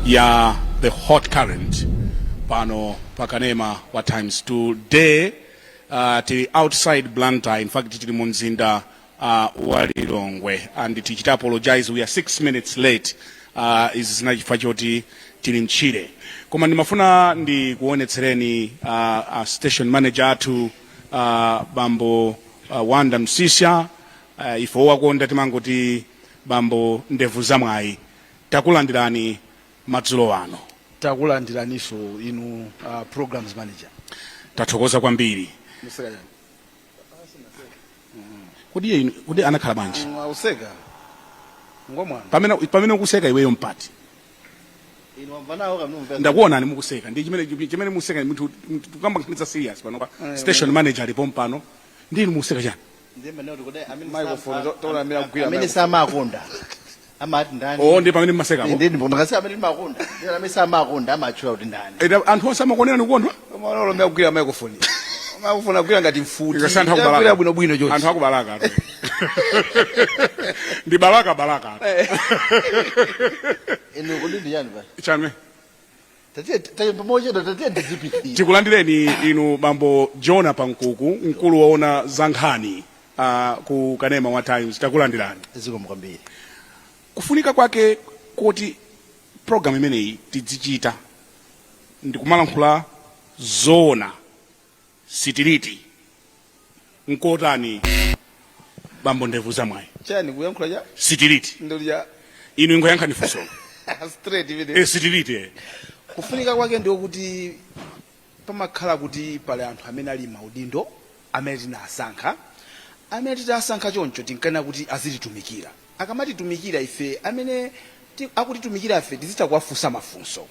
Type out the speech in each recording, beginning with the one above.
Ya The Hot Current pano pakanema wa Times. Today tili outside Blantyre, in fact tili mu mzinda wa Lilongwe, and tichita apologize, we are 6 minutes late. Izi zinali chifukwa choti tili mtchire, koma ndimafuna ndikuonetsereni station manager athu, bambo Wanda Msisha. Ife owakonda timangoti Bambo Ndevu Zamwayi. Takulandirani madzulo ano. Takulandiraniso inu, programs manager. Tathokoza kwambiri. Museka chani? Kodi iye kodi anakhala bwanji? Auseka ngomwana. Pamene ukuseka iweyo mpati? Inu wamva kamnumva. Ndakuonani mukuseka, ndi chimene museka munthu tukamba nkhani za serious pano pa station manager alipo mpano, ndi inu museka chani? Ndiye mene kuti kodi amene Microphone, toona amene akugwira amene microphone. Samakonda amati ndani? Oh, ndi pamene mmasekapo. Ndi ndikasi amene timakonda, ndi amene samakonda amatchula kuti ndani? Anthu onse amakuonera nikukondwa. Koma olomea kugwira microphone, microphone agwira ngati mfuti. Ikasi anthu Agwira akubalaka. Bwinobwino chonchi. Anthu akubalaka atu. Ndi balaka balaka. Inu kodi ndi chani pa? Chame. Tatiye taye pamoja, tatiye ndizipitirira. Tikulandireni inu Bambo Jona Pankuku, mkulu woona za nkhani ku kanema wa Times. Takulandirani. Zikomo kwambiri. Kufunika kwake kuti program imeneyi tidzichita ndikumalankhula zoona straight nkotani, Bambo Ndevu Zamwayi? Chani? Kuyankhula cha? Straight. Ndoli cha? Inu ingoyankhani funso. Straight imene. E, straight. Kufunika kwake ndiwo kuti pamakhala kuti pali anthu amene ali maudindo amene tinasankha, amene titasankha choncho tinkanena kuti azititumikira. Akamatitumikira ife, amene akutitumikira ife tizitha kuwafunsa mafunso.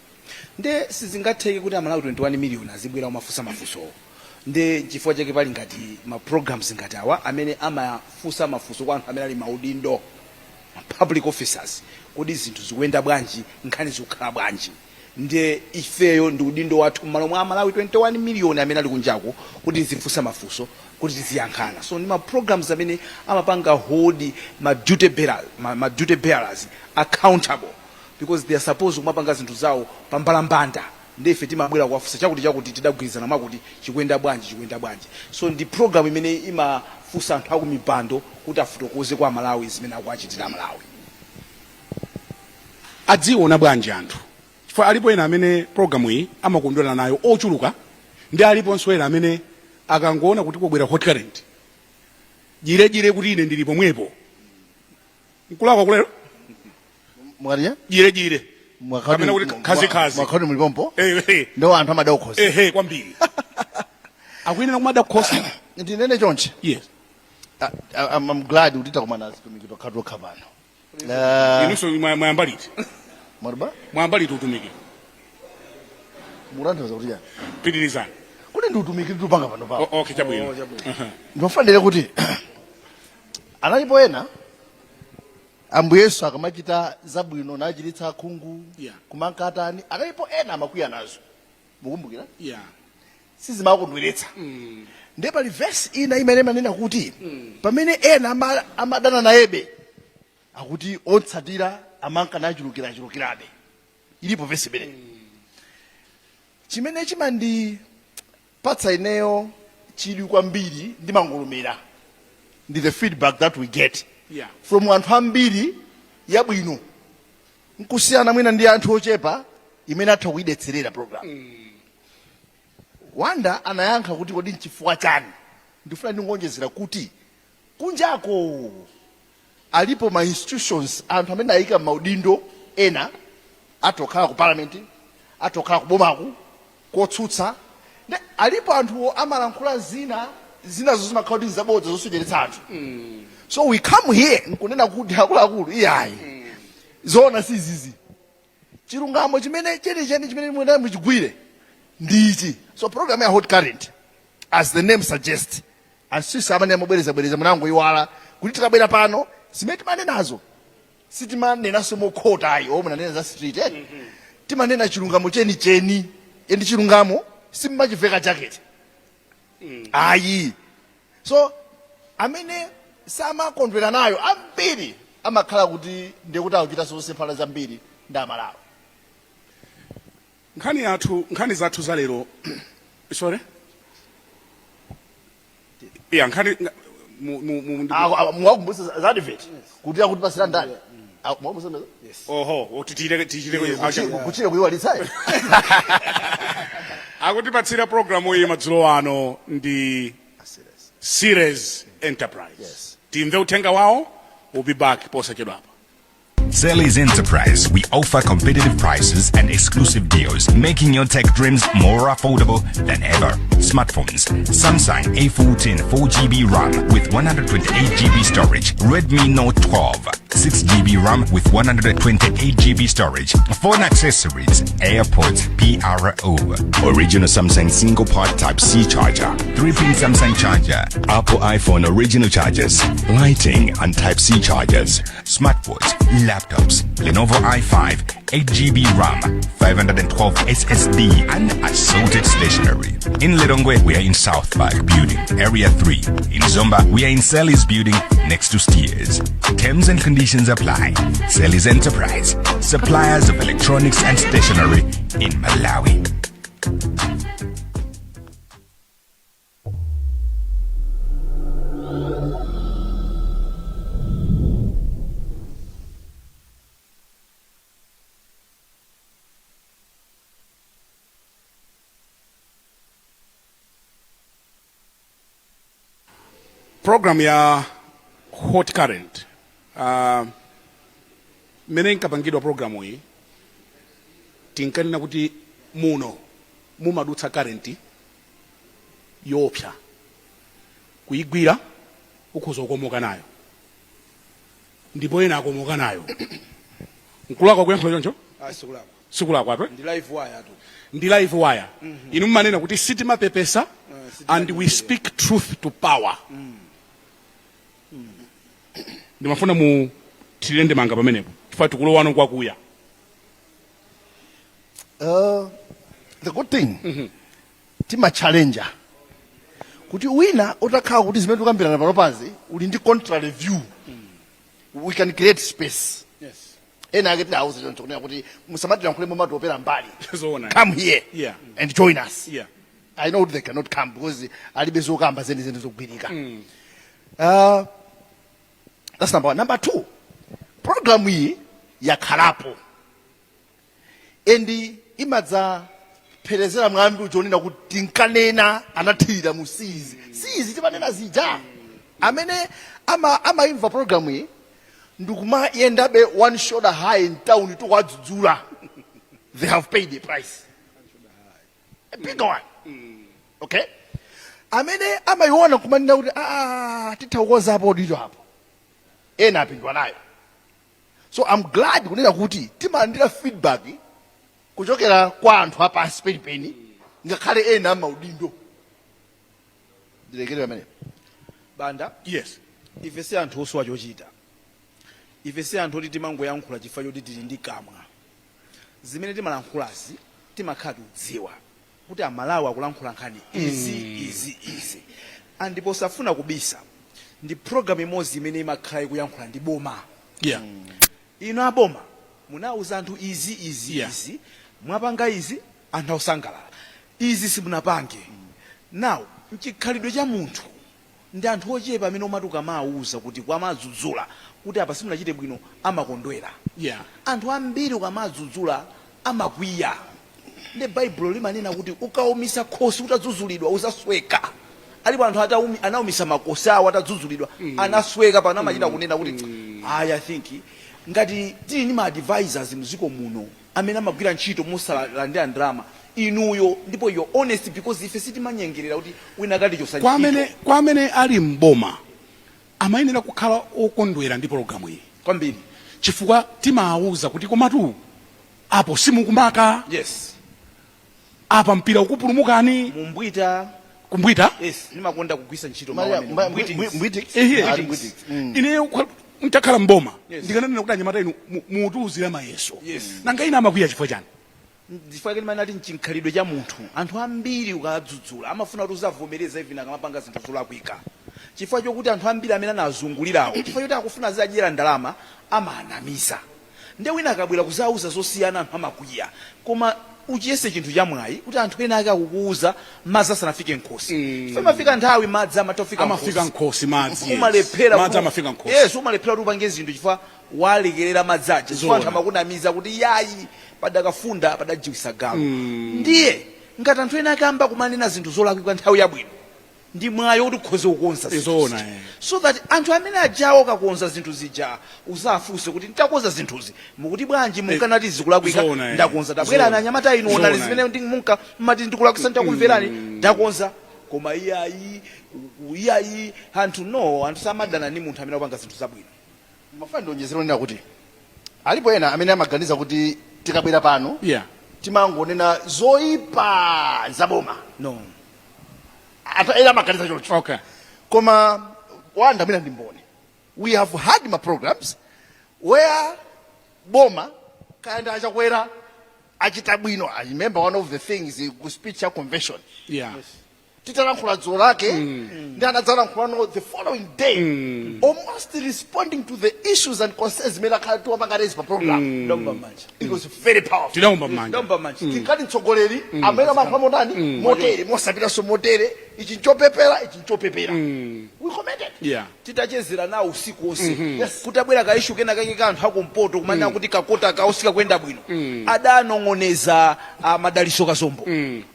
Nde sizingatheke kuti Amalawi 21 million azibwera kumafunsa mafunsowo. Nde chifukwa chake pali ngati ma programs ngati awa amene amafunsa mafunso kwa anthu amene ali maudindo, ma public officers, kodi zinthu zikuyenda bwanji, nkhani zikukhala bwanji. Ndiye ifeyo ndi udindo wathu m'malo mwa Amalawi 21 million amene ali kunjaku kuti tizifunsa mafunso, kuti tiziyankhana. So ndi ma programs amene amapanga hold ma duty bearers accountable, because they are supposed kumapanga zinthu zawo pambalambanda. Ndi ife timabwera kuwafunsa chakuti chakuti, tidagwirizana mwakuti, chikuyenda bwanji, chikuyenda bwanji? So ndi program imene imafunsa anthu akumipando kuti afotokoze kwa Amalawi zimene akuachitira Amalawi. Adziona bwanji anthu? Chifukwa alipo ena amene programu iyi amakondwera nayo ochuluka, ndi aliponso ena amene akangoona kuti kubwera Hot Current, jirejire kuti ine ndili pomwepo, nkulakwa kulero? Mwariya. Jirejire kapena kuti khazikhazi. Mwakhati mulipompo. Eh. Ndo anthu amada kukhosi. Ehe, kwambiri akuyenera kumada kukhosi. Ndinene chonchi. Yes. I'm glad kuti takumana azitumiki tokha tokha pano. Inunso mwayamba liti? Mwariba. Mwayamba liti utumiki? Mukutanthauza kuti chani? Pitirizani. Kuti ndi utumiki tupanga pano papo. Okay, chabwino. Ndinofanire kuti analipo ena Ambuye Yesu akamachita zabwino nachiritsa akhungu, kumankatani, analipo ena amakwiya nazo, mukumbukira? Yeah. Sizimakondweretsa. Ndiye pali vesi ina imene imanena kuti pamene ena amadana nayebe, akuti otsatira amanka nachulukirachulukirabe. Ilipo vesi imeneyi. Chimene chimandipatsa ineyo chidwi kwambiri ndi mangolomera ndi the feedback that we get from anthu ambiri yabwino, nkusiyana mwina ndi anthu ochepa imene atha kuyidetserera program. Wanda anayankha kuti kodi nchifukwa chani. Ndifuna ndingonjezera kuti kunjako alipo ma institutions, anthu amene ayika maudindo ena, atokhala ku parliament, atokhala ku bomaku, kotsutsa. Ndi alipo anthuwo amalankhula zina, zinazo zimakhala kuti nzabodza zosocheretsa anthu. So we come here nkunena kuti akuluakulu, iyayi, zoona si izizi, chilungamo chimene chenicheni chimene mwina muchigwire ndi ichi. So program ya Hot Current, as the name suggests, asisi amene amabwerezabwereza munangoiwala kuti tikabwera pano zimene timanenazo sitimanenanso mokhota ayi, omwe nanena za street, eh? Timanena chilungamo chenicheni, and chilungamo simmachiveka jacket ayi. So amene samakondwera nayo ambiri amakhala kuti ndiye kuti akuchita zosemphana zambiri ndi Amalawi. Nkhani yathu, nkhani zathu za lero, sorry, yeah, nkhani mu Mwakumbutsa za advert kuti akutipasira ndani? Ah, mwakumbutsa. Oho, tichite tichite. Kuchire kuiwalitsayo. Akutipatsira programu iyi madzulo ano ndi Series Enterprise. Yes. Timve uthenga wawo. We'll be back posachedwapa. Sally's Enterprise. We offer competitive prices and exclusive deals, making your tech dreams more affordable than ever. Smartphones: Samsung A14 4GB RAM with 128GB storage, Redmi Note 12 6GB RAM with 128GB storage, phone accessories, AirPods PRO, original Samsung single port Type C charger, 3-pin Samsung charger, Apple iPhone original chargers, lighting and Type C chargers, smartwatch, laptops, Lenovo i5, 8GB RAM, 512 SSD, and assorted stationery. In Lilongwe, we are in South Park Building, Area 3. In Zomba, we are in Sally's Building next to Steers. Terms and conditions apply. Sally's Enterprise, suppliers of electronics and stationery in Malawi. Program ya Hot Current, mmene inkapangidwa programu iyi, tinkanena kuti muno mumadutsa current yoopsa, kuyigwira ukhoza kukomoka nayo, ndipo ena akomoka nayo. Nkulakwa kuyankhula choncho? Ah, sikulakwa. Sikulakwa ape. Ndi live wire tu. Ndi live wire. Inu mmanena kuti sitimapepesa and we speak truth to power. Ndimafuna mu tilende manga pamenepo chifukwa tikulowano kwakuya. The good thing, timachallenja kuti wina utakhala kuti zimene tikambirana panopazi uli ndi contrary view, we can create space. Ena ake tidawuza choncho kunena kuti musamatilankhule momatiopera mbali. Zoona. Come here and join us. I know they cannot come because alibe zokamba zenizeni zogwirika. That's number one. Number two, program iyi yakhalapo and imadzapherezera mwambi uja onena kuti tinkanena anathirira mu sizi sizi timanena zija. Amene amaimva program iyi ndikumayendabe one shoulder high in town tikuwadzudzula, they have paid a price, a big one. Okay, amene amayiona kumanena kuti, "Ah, titha kukonzapo dito apo," ena apindwa nayo. So I'm glad kunena kuti timalandira feedback kuchokera kwa anthu apansi penipeni, ngakhale ena amaudindo. Ndilekere pamene. Banda. Yes. Ife si anthu osowa chochita. Ife si anthu oti timangoyankhula chifukwa choti tili ndi kamwa. Zimene timalankhulazi timakhala tikudziwa kuti Amalawi akulankhula nkhani izi, izi, izi. And posafuna kubisa, ndi program imodzi imene imakhala ikuyankhula ndi boma. Inu aboma munauza anthu izi, izi, izi, mwapanga izi, anthu akusangalala. Izi simunapange. Now mchikhalidwe cha munthu, ndi anthu ochepa amene umati ukamawuza kuti kwamadzudzula kuti apa simunachite bwino amakondwera. Anthu ambiri ukamadzudzula amakwiya. Ndi Baibulo limanena kuti ukawumisa khosi utadzudzulidwa uzasweka. Alipo anthu anawumisa makosi awo atadzudzulidwa, anasweka. Pano amachita kunena kuti ayi, I think ngati tili ndi ma advisors mdziko muno amene amagwira ntchito mosalandira ndalama, inuyo, ndipo you're honest, because ife sitimanyengerera kuti wina katichosa Kwa ntchito. Kwa amene ali mboma amayenera kukhala okondwera ndi pologalamu iyi kwambiri, chifukwa timawawuza kuti komatu apo simukumaka, apa mpira ukupulumukani. Mumbwita. Kumbwita. Yes, ndimakonda kugwisa ntchito mawu amene. Mbwitings. Mbwitings. Ehe. Ah, mbwitings. Ineyo ntakhala mboma, ndikananena kuti anyamata inu mutiuzira mayeso. Nanga ina amakwiya chifukwa chani? Chifukwa chake ndimanena kuti mchinkhalidwe cha munthu, anthu ambiri ukadzudzula amafuna kuti uzavomereza, even akamapanga zinthu zolakwika, chifukwa chokuti anthu ambiri amene anazungulirawo, chifukwa choti akufuna azidyera ndalama, amanamiza. Nde wina akabwera kuzauza zosiyana, anthu amakwiya. Koma Uchiyese chinthu chamwayi kuti anthu ena ake akukuuza madzi asanafike nkhosi. Mm. Imafika nthawi madzi amatofika. Amafika nkhosi madzi, yes. Umalephera. Madzi amafika nkhosi. Yes, umalephera kuti upange zinthu chifukwa walekerera madzi aja, chifukwa anthu amakunamiza kuti yayi, padakafunda padajiwisa galu. Ndiye ngati anthu ena akamba kumanena zinthu zolakwika nthawi yabwino, ndi mwayi kuti ukhoze kukonza zinthu zija. So that anthu amene ajawo kakonza zinthu zija uzafunse kuti ntakonza zinthuzi mukuti bwanji? Munkanati zikulakwika. Zoona. Ndakonza, tabwerani anyamata inu, onani zimene munka mmati ndikulakwisa, ntakumverani, ndakonza. Koma iyayi, iyayi, anthu no, anthu samadana ndi munthu amene akupanga zinthu zabwino. Mafuna ndionjezere onena kuti alipo ena amene amaganiza kuti tikabwera pano timangonena zoyipa zaboma. No. Anthu ena amaganiza choncho. Koma wanda mwina ndi mboni, we have had ma programs where boma kaya ndi achakwera achita bwino. I remember one of the things ku speech ya convention, titalankhula dzulo lake ndi anadzalankhulano the following day, almost responding to the issues and concerns zimene akhala tiwapanga raise pa program. Ndomba manja. It was very powerful. Tidaomba manja. Ndomba manja. Tinkati mtsogoleri amene amalankhula motani, motere, mosapitanso motere, ichi nchopepera, ichi nchopepera. We commented. Titachezera nawo usiku wonse, kutabwera ka issue kena kake ka anthu akumpoto kumanena kuti ka quota kawo sikakuyenda bwino, adanong'oneza a Madaliso Kazombo.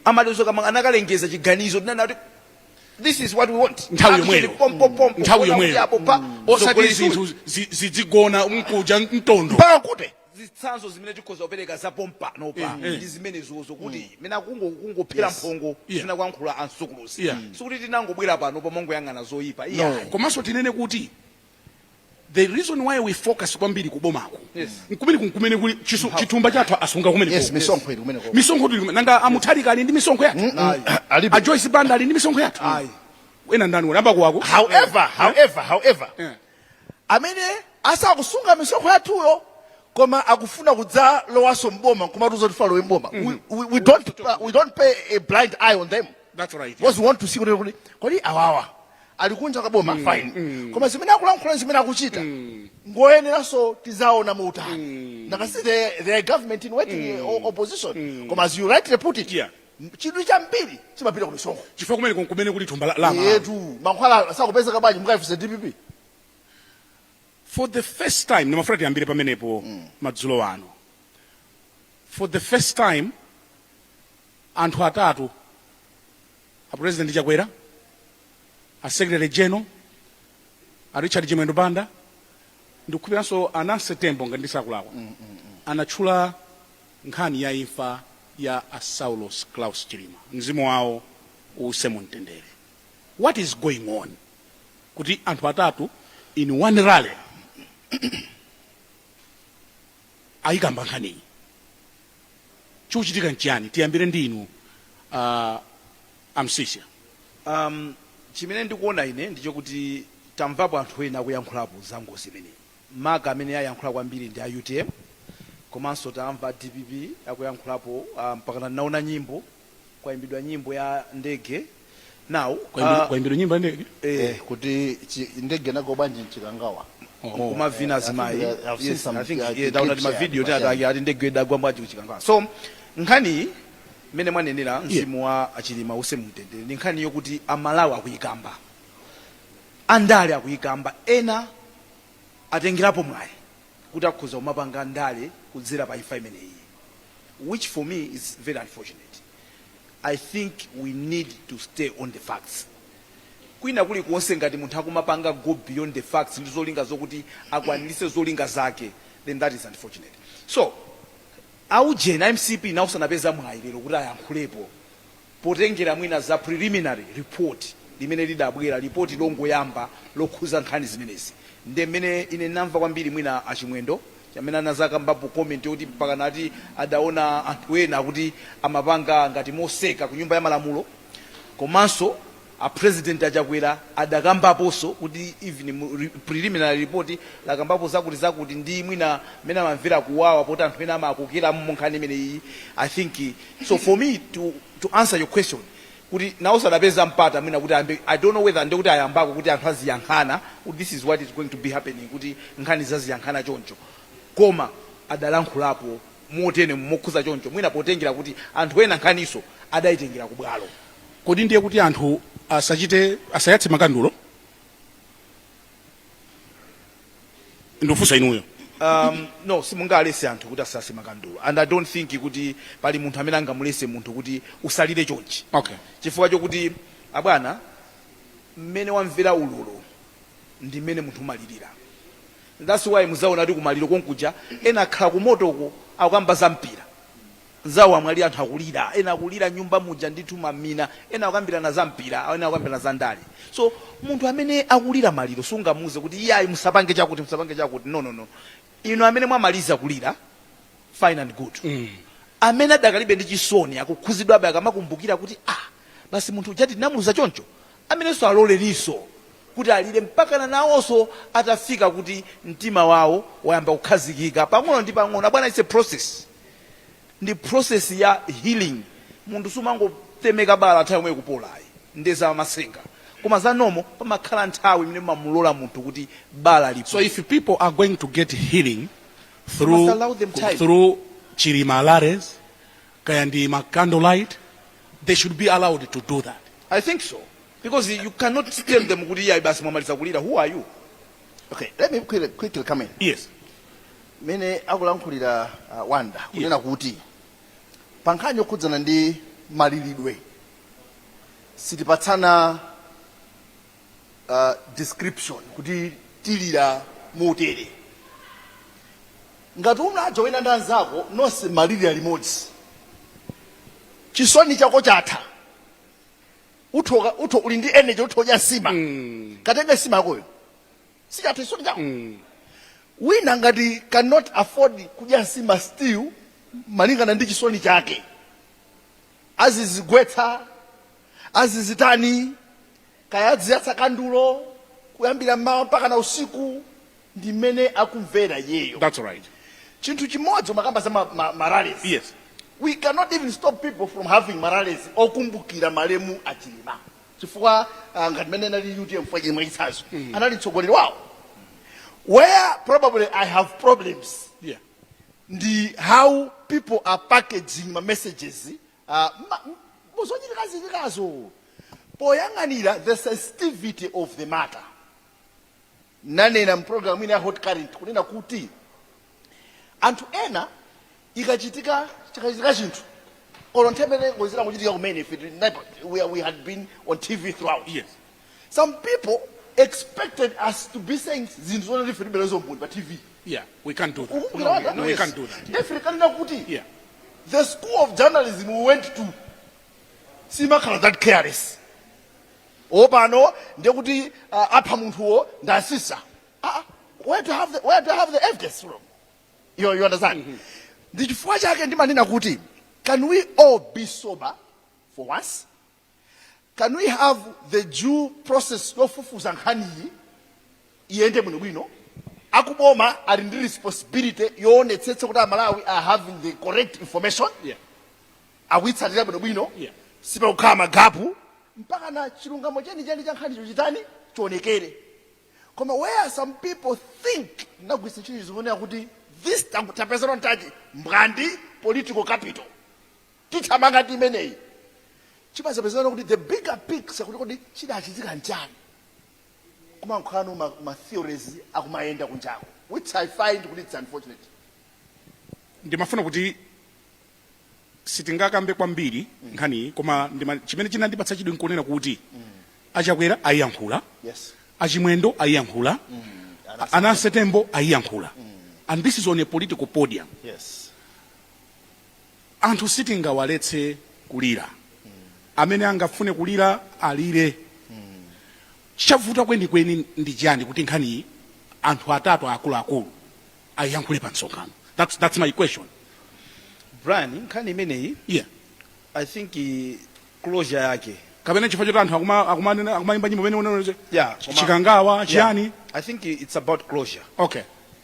Amadaliso kama anakalengeza chiganizo, tinena kuti this is what we want. Nthawi Action. yomweyo. Pompo pompo. Nthawi Kuona yomweyo. kuti apo pa Osati mtsogoleri. zinthu zidzigona mkuja mtondo. Mpaka kuti Zitsanzo zimene tikhoza kupereka za pompanopa ndi zimenezozo, kuti mene kungophera mphongo zina kuyankhula ansukuluzi, sikuti tinangobwera pano pomongoyang'ana zoyipa, iyayi. Komanso tinene kuti the reason why we focus kwambiri kubomako, nkumene kumene kuli chithumba chathu asunga kumene. Misonkho ili kumeneko. Misonkho tili kumene. Nanga amutharika ali ndi misonkho yathu? Alibe. A Joyce Banda ali ndi misonkho yathu? Ayi. Ena ndani wamba kuwako? However, amene asakusunga misonkho yathuyo koma akufuna kudzalowanso mboma nkumatiuza kuti alowe mboma, we don't pay a blind eye on them. That's right. Because we want to see kuti kodi awawa ali kunja kwa boma, fine, koma zimene akulankhula, zimene akuchita, ngoyeneranso tizaona muutani? Ndakasi they are government in waiting, opposition, koma as you rightly put it, chidwi chambiri chimapita ku misonkho. Chifukwa kumene kuli thumba la Malawi. Yetu mankhwala sakupezeka bwanji? Mukayifunse DPP. For the first time, ndimafuna tiyambire pamenepo madzulo ano, for the first time anthu atatu, a President Chakwera, a Secretary General a Richard Chimwendo Banda, ndikukhupiranso a Nancy Tembo ngati ndisakulakwa, anatchula nkhani ya imfa ya a Saulos Klaus Chilima, mzimu wawo uuse mumtendere. What is going on kuti anthu atatu in one rally ayikamba nkhaniyi? Chikuchitika nchiyani? Tiyambire ndi inu, amsisia. Chimene ndikuona ine ndichokuti tamvapo anthu ena akuyankhulapo za ngozi imeneyi. Maka amene ayankhula kwambiri ndi a UTM, komanso tamva DPP akuyankhulapo, mpaka ndinaona nyimbo, kwayimbidwa nyimbo ya ndege now. Kwayimbidwa nyimbo ya ndege? Eh. Eh, kuti ndege inagwa bwanji mchikangawa. Kumavina azimayi. I've seen Yes, some, I think, yeah, clips ndaona ti here, mavideo yeah. tinatake ati ndege idagwa bwanji kuchikangawa. So nkhani mmene mwanenera, mzimu wa achilima use mumtendere, ndi nkhani yokuti Amalawi akuyikamba, andale akuyikamba, ena atengerapo mwayi kuti akhoza kumapanga ndale kudzera pa imfa imeneyi, which for me is very unfortunate. I think we need to stay on the facts. Kwina kulikonse ngati munthu akumapanga go beyond the facts ndi zolinga zokuti akwanirise zolinga zake, then that is unfortunate. So aujeni MCP nawo sanapeza mwayi lero kuti ayankhulepo potengera mwina za preliminary report limene lidabwera, ripoti longoyamba lokhuza nkhani zimenezi. Ndi mmene ine ndinamva kwambiri mwina achimwendo amene anazakambapo comment yokuti mpaka nati adaona anthu ena kuti amapanga ngati moseka ku Nyumba ya Malamulo. Komanso a President achakwera adakambaponso kuti even mu preliminary report lakambapo zakuti zakuti, ndi mwina mmene amamvera kuwawa poti anthu ena amakokera mu nkhani imeneyi, I think. So for me to answer your question kuti nawo sadapeza mpata mwina kuti ayambe, I don't know whether ndikuti ayambako kuti anthu aziyankhana kuti this is what is going to be happening, kuti nkhani zaziyankhana choncho, koma adalankhulapo. Motene mokhuza choncho, mwina potengera kuti anthu ena nkhaniso adayitengera ku bwalo. Kodi ndiye kuti anthu asachite, asayatse makandulo? Ndikufunsa inuyo. No, simungalese anthu kuti asayatse makandulo, and I don't think kuti pali munthu amene angamulese munthu kuti usalire chonchi, chifukwa chokuti, abwana, mmene wamvera ululu ndi mmene munthu umalirira. That's why muzaona kuti kumaliro konkuja ena akhala kumotoko akukamba za mpira, nzawo amwalira, anthu akulira, ena akulira nyumba muja ndithu mamina, ena akukambirana za mpira, ena akukambirana za ndale. So munthu amene akulira maliro sungamuze kuti, "Iyayi, musapange chakuti, musapange chakuti." No, no, no. Inu amene mwamaliza kulira, fine and good. Amene adakalibe ndi chisoni, akukhuzidwabe akamakumbukira kuti, "Ah, basi, munthu uja tinamuuza choncho," amenenso aloleninso kuti alire mpakana nawonso atafika kuti mtima wawo wayamba kukhazikika pang'ono ndi pang'ono. Abwana, it's a process, ndi process ya healing. Munthu sumangotemeka bala nthawi yomwe kupolayi, ndi za masenga, koma za normal pamakhala nthawi imene mamulola munthu kuti bala lipo. So if people are going to get healing through Must allow them time. Through Chilima rallies, kaya ndi ma candlelight, they should be allowed to do that. I think so, because you cannot tell them kuti, "Iyayi, basi, mwamaliza kulira." Who are you? Okay, let me quickly come in. Yes. Mene akulankhulira Wanda kunena kuti pa nkhani yokhudzana ndi maliridwe sitipatsana description kuti tilira motere. Ngati unajoina ndi anzako nonse malirira limodzi, chisoni chako chatha, uthoka utho uli ndi energy, uthodya nsima, katenge nsima yakoyo, sichatha chisoni chako. Wina ngati cannot afford kudya nsima, still malingana ndi chisoni chake azizigwetsa, azizitani, kaya adziyatsa kandulo kuyambira mmawa mpaka na usiku, ndi mmene akumvera iyeyo. That's right. Chinthu chimodzi umakamba za ma rallies. We cannot even stop people from having ma rallies okumbukira malemu aChilima, chifukwa ngati mmene anali UTM for Chilima chitsanzo, anali mtsogoleri wawo. Where probably I have problems ndi how people are packaging ma messages muzochitikazitikazo poyang'anira the sensitivity of the matter. Nanena m'program ina ya Hot Current kunena kuti anthu ena ikachitika, chikachitika chinthu kolo nthemene ngozira kuchitika kumene if it, we had been on TV throughout, some people expected us to be saying zinthu zoti ife tilibe nazo umboni pa TV. Yeah, we can't do that. Ukumbukira, Wanda? No, we can't do that. Ife tikanena kuti the school of journalism we went to simakhala that careless. Opano ndiye kuti apha munthuwo ndasisa. Where to have the evidence from? You understand? Ndi chifukwa chake ndimanena kuti can we all be sober for once? Can we have the due process yofufuza nkhaniyi iyende bwinobwino? Akuboma ali ndi responsibility yoonetsetsa kuti Amalawi are having the correct information, akuyitsatira bwinobwino, sipakukhala ma gap mpaka na chilungamo chenicheni cha nkhanicho chitani, chionekere. Koma where some people think ndagwisa ntchito zikuoneka kuti this tapezano ntachi mbwandi political capital, tithamanga ndi imeneyi, chimazapezana kuti the bigger picture kuti kodi chidachitika nchani, kumankhulano ma theories akumayenda kunjako, which I find kuti it's unfortunate. Ndimafuna kuti sitingakambe kwambiri nkhaniyi, koma chimene chinandipatsa chidwi nkunena kuti aChakwera ayiyankhula, aChimwendo ayiyankhula, aNansetembo ayiyankhula, and this is on a political podium. Anthu sitingawaletse kulira. Amene angafune kulira alire. Chavuta kwenikweni ndi chani kuti nkhaniyi anthu atatu akuluakulu ayiyankhule pa msonkhano? That's my question. Brian, nkhani imeneyi, I think closure yake Kapena chifukwa choti anthu akumayimba nyimbo imene unaona Chikangawa chiyani? Yeah, I think it's about closure,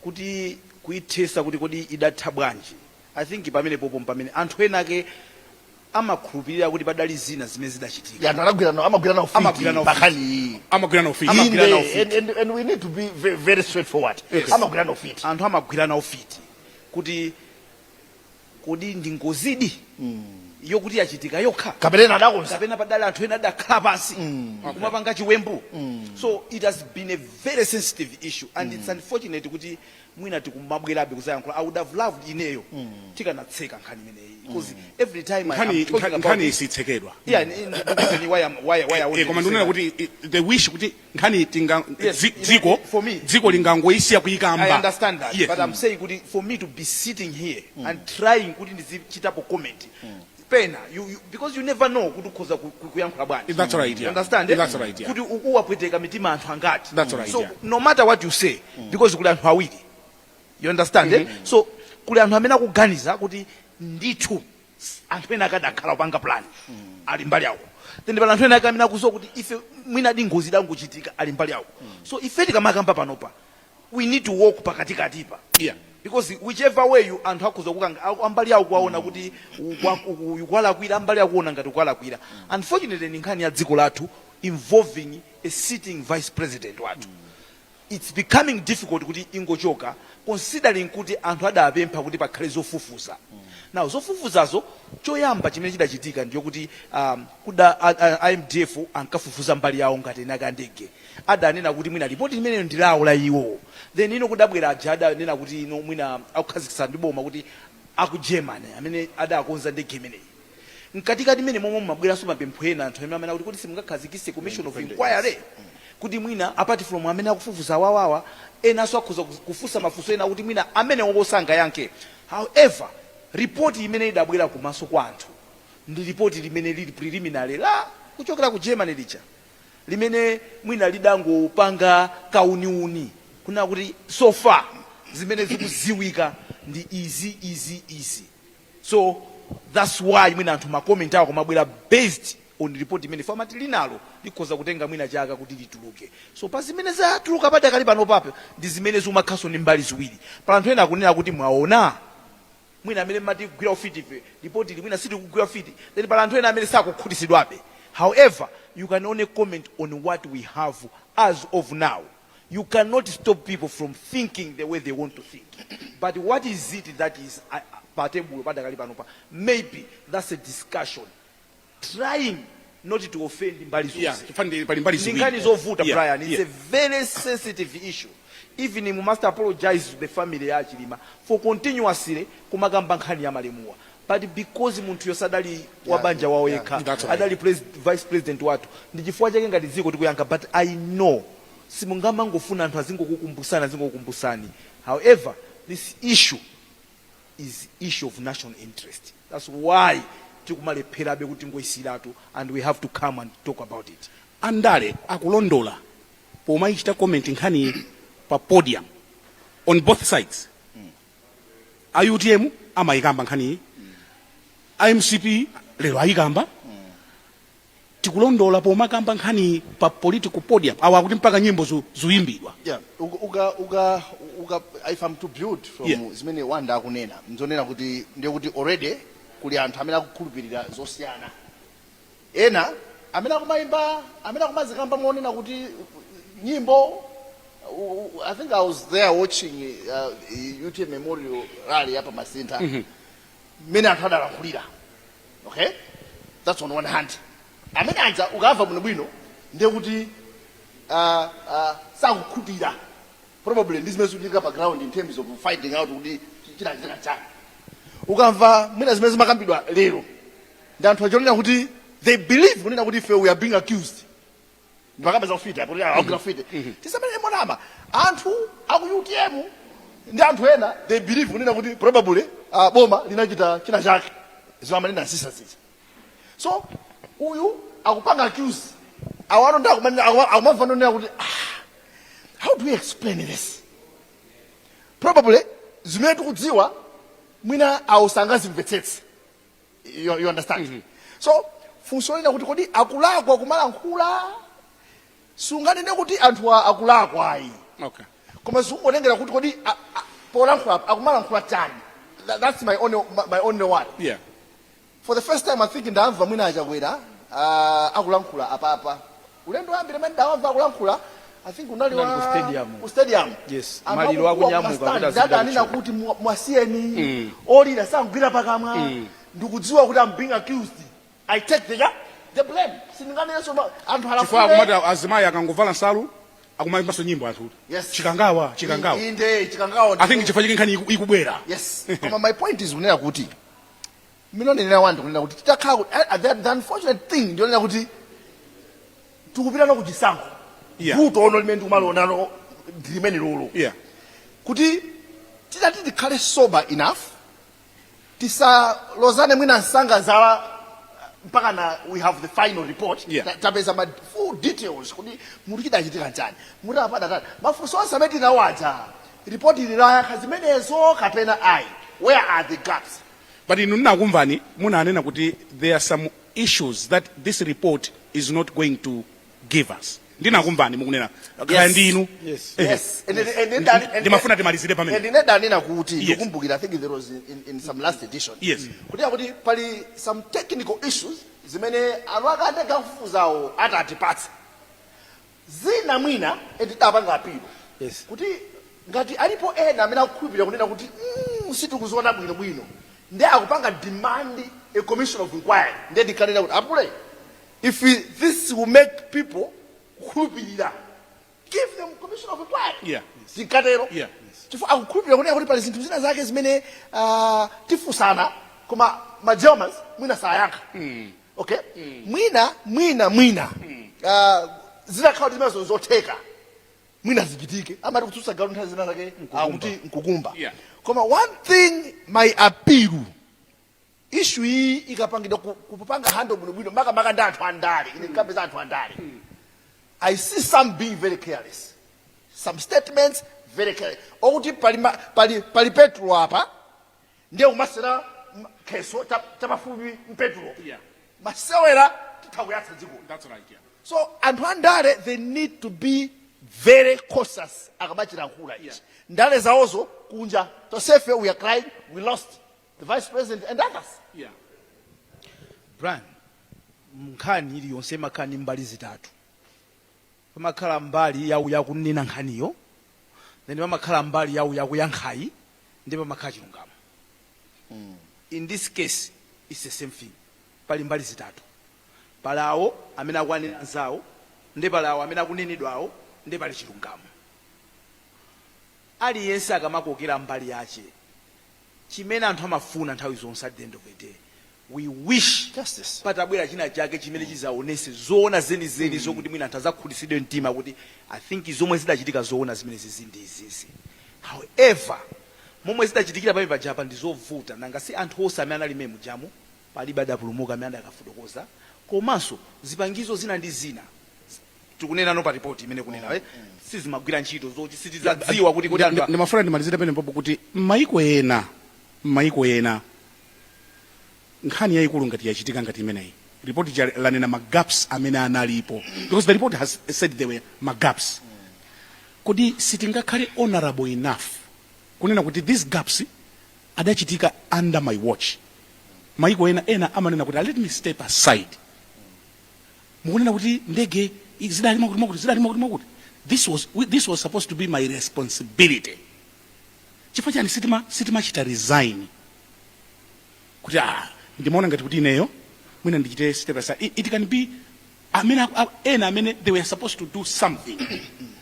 kuti kuithesa kuti kodi idatha bwanji. I think pamene popo pamene anthu ena ake amakhulupirira kuti padali zina zimene zidachitika. Ya, anthu anagwirana, amagwirana ufiti Amagwirana ufiti. Pakhani Amagwirana ufiti. Amagwirana Inde, ufiti. and we need to be very, very straightforward. Amagwirana ufiti. Anthu amagwirana ufiti kuti Kodi ndi ngozidi yokuti yachitika yokha, kapena adakonza, kapena padali anthu ena adakhala pansi kumapanga chiwembu? So it has been a very sensitive issue and it's unfortunate kuti mwina tikumabwerabe kuzayankhula. I would have loved ineyo tikanatseka nkhani imeneyi, because every time I am Nkhani talking about nkhani it, isitsekedwa. Yeah, why I'm, why I wanted Koma to say ndikunena that. kuti the wish kuti nkhani tinga Yes, dziko for me. Dziko lingangoyisiya kuyikamba. I understand that, but I'm saying kuti for me to be sitting here and trying kuti ndizichitapo comment pena you, because you never know kuti ukhoza kuyankhula bwanji. That's right, You yeah. understand, eh? That's right, yeah. Kuti uwapweteka mitima anthu angati. That's right, So yeah. no matter what you say, because kuli anthu awiri, you understand, eh? So kuli anthu amene akuganiza kuti ndithu anthu ena akadakhala kupanga plan, ali mbali yawo. Then pali anthu ena ake amene akuziwa kuti ife mwina di ngozi idangochitika, ali mbali yawo. So ife tikamakamba panopa, we need to walk pakatikatipa because whichever way you, anthu akhoza kukanga ambali yawo kuwaona kuti ukwalakwira, ambali akuona ngati ukwalakwira. Unfortunately, ni nkhani ya dziko lathu involving a sitting vice president wathu. It's becoming difficult kuti ingochoka, considering kuti anthu adapempha kuti pakhale zofufuza. Now zofufuzazo, choyamba chimene chidachitika ndiyo kuti kuda a MDF ankafufuza mbali yawo ngati ena kandege, adanena kuti mwina ripoti limeneyo ndi lawo la iwo. Then ino kudabwera aja adanena kuti ino mwina akukhazikitsa ndi boma kuti aku Germany amene adakonza ndege imeneyi. Mkatikati mene momwe mumabweranso mapempho ena, anthu amene amene akuti kuti simungakhazikitse commission of inquiry, kuti mwina apart from amene akufufuza awawawa, enanso akhoza kufunsa mafunso ena kuti mwina amene wosangayankhe. However, ripoti imene idabwera kumaso kwa anthu ndi ripoti limene lili preliminary la kuchokera ku Germany lija, limene mwina lidangopanga kauniuni kuna kuti so far zimene zikuziwika ndi izi, izi, izi. So that's why mwina anthu ma comment awo kumabwera based on report imene famati linalo likhoza kutenga mwina chaka kuti lituluke. So pa zimene zatuluka padakali pano pape ndi zimene zimakhaso ndi mbali ziwiri. Pa anthu ena akunena kuti mwaona, mwina amene mmati kugwira ufiti, ife ripoti ili mwina sitikugwira ufiti. Then pala anthu ena amene sakukhutitsidwabe. However, you can only comment on what we have as of now. You cannot stop people from thinking the way they want to think, but what is it that is pa table padakali panopa, maybe that's a discussion trying not to offend mbali zonse. Yeah, chifukwa pali mbali Ndi ziwiri. nkhani zovuta, Brian. It's a very sensitive issue. Even we must apologize to the family ya Chilima for continuously kumakamba nkhani ya malemuwa, but because munthu yosadali wa banja wawo yekha, That's right. adali vice president wathu, ndi chifukwa chake ngati dziko tikuyankha. But I know simungamangofuna anthu azingokukumbusani, azingokukumbusani. However, this issue is issue of national interest. That's why tikumalepherabe kuti tingoyisiratu and we have to come and talk about it. Andale akulondola pomayichita comment nkhani pa podium on both sides? A UTM amayikamba nkhaniyi, a MCP lero ayikamba. Tikulondola pomakamba nkhani pa political podium? Awa akuti mpaka nyimbo zuyimbidwa. Yeah, uka if I'm to build from zimene Wanda akunena, nzonena kuti ndiye kuti already kuli anthu amene akukhulupirira zosiyana, ena amene akumayimba, amene akumazikamba monena kuti nyimbo. I think I was there watching UTM Memorial Rally apa Masintha, mmene anthu adalankhulira. Okay, that's on one hand. Amene aja ukamva bwinobwino ndiye kuti sakukhutira probably ndi zimene zikuchitika pa ground in terms of finding out kuti chinachitika chani. Ukamva mwina zimene zimakambidwa lero ndi anthu achonena kuti they believe kunena kuti ife we are being accused, ndipakamba za ufiti apo, akugwira ufiti. Tisamene monama, anthu aku UTM ndi anthu ena, they believe kunena kuti probably boma linachita china chake, zimamanena nsisa zicha. So uyu akupanga accuse awano ndi akumamva nonena kuti, "Ah, how do we explain this?" Probably zimene tikudziwa mwina awo sangazimvetsetse. You understand? So funso lina kuti kodi akulakwa kumalankhula? Sunganene kuti anthu akulakwa, ayi. Koma zikungotengera kuti kodi polankhula akumalankhula chani. That's my only one. For the first time, I think ndamva mwina Achakwera akulankhula apapa. Ulendo wambiri amene ndawamva akulankhula I think unali Unali wa ku stadium. Ku stadium. Yes, Anthu maliro akukuwa akunyamuka ku stand, kuti azipita adanena kutchula. kuti mwasiyeni olira sangwira pakamwa, ndikudziwa kuti I'm being accused, I take the blame. Sindinganenso anthu Chifukwa alafune. akumati azimayi akangovala nsalu akumayimbanso nyimbo anthu, Yes. "Chikangawa, Chikangawa." Inde, Chikangawa. I think chifukwa chake nkhani ikubwera. Yes, koma my point is kunena kuti minonenera wanthu kunena kuti titakhala kuti the unfortunate thing ndionena kuti tikupita no kuchisankho. Vuto ono limene tikumalionalo ndi limene lolo kuti titati tikhale sober enough, tisalozane mwina msanga zala mpaka na we have the final report. Tapeza ma full details kuti muti chidachitika nchani, muti apada tani, mafunso onse amene tinawaja, report ili layankha zimenezo kapena ayi, where are the gaps? But inu ndinakumvani munanena kuti there are some issues that this report is not going to give us. Ndinakumvani mukunena kaya ndinu. Yes. Yes. Ndimafuna timalizire pamene. And ine danena kuti ndikumbukira, I think there was in some last edition kuti kuti pali some technical issues zimene anthu akatega kufufuzawo atatipatsa zina mwina tidapanga apilo kuti ngati alipo ena amene akukhulupirira kunena kuti sitikuziona bwinobwino, ndi akupanga demand a commission of inquiry, ndiye ndikanena kuti apule, if this will make people kukhulupirira, give them commission of inquiry. Zinkatero chifukwa akukhulupirira kunena kuti pali zinthu zina zake zimene tifunsana koma ma Germans mwina sayankha. Okay, mwina zitakhala kuti zimenezo zotheka, mwina zichitike. Amati kutsutsa galu nthawi zina zake akuti nkukumba. Koma one thing, my appeal, issue iyi ikapangidwa kupanga handle bwinobwino, makamaka ndi anthu andale, ine ndikapeza anthu andale, I see some being very careless, some statements very careless, okuti pali petrol apa, ndiye umasera kheso chapafupi mpetrol. Masewera titha kuyatsa dziko. That's right, yeah. So anthu andale, they need to be very cautious akamachilankhula ichi. Ndale zawozo kunja tosefe we are crying, we lost the vice president and others. Brian, nkhani iliyonse imakhala ndi mbali zitatu. Pamakhala mbali yawu yakunena nkhaniyo, then pamakhala mbali yawu yakuyankhayi, ndi pamakhala chilungamo. In this case it's the same thing. Pali mbali zitatu: pali awo amene akuanena anzawo, ndi pali awo amene akunenedwawo, ndi pali chilungamo. Aliyense akamakokera mbali yache, chimene anthu amafuna nthawi zonse, at the end of the day we wish Justice. patabwera china chake chimene chizaonese zoona zenizeni, zokuti mwina anthu azakhutitsidwe mtima kuti I think zomwe zidachitika zoona zimene zizi ndi izizi. However, momwe zidachitikira pamene pajapa ndi zovuta. Nanga si anthu onse amene anali memu jamu, palibe adapulumuka amene adakafotokoza. Komanso zipangizo zina ndi zina tikunena pa ripoti imene kunena sizimagwira ntchito, zoti sitizadziwa kuti anthu Ndimafuna ndimalizire pamene popo kuti m'mayiko ena nkhani yayikulu ngati yachitika ngati imeneyi, ripoti lanena ma gaps amene analipo, because the report has said there were ma gaps. Kodi sitingakhale honorable enough kunena kuti these gaps adachitika under my watch? Mayiko ena amanena kuti, "Let me step aside. Mukunena kuti ndege zidali mwakuti mwakuti, zidali mwakuti mwakuti. This was supposed to be my responsibility." Chifukwa chani sitimachita resign kuti, "Ah, ndimaona ngati kuti ineyo mwina ndichite step aside"? It can be amene ena amene they were supposed to do something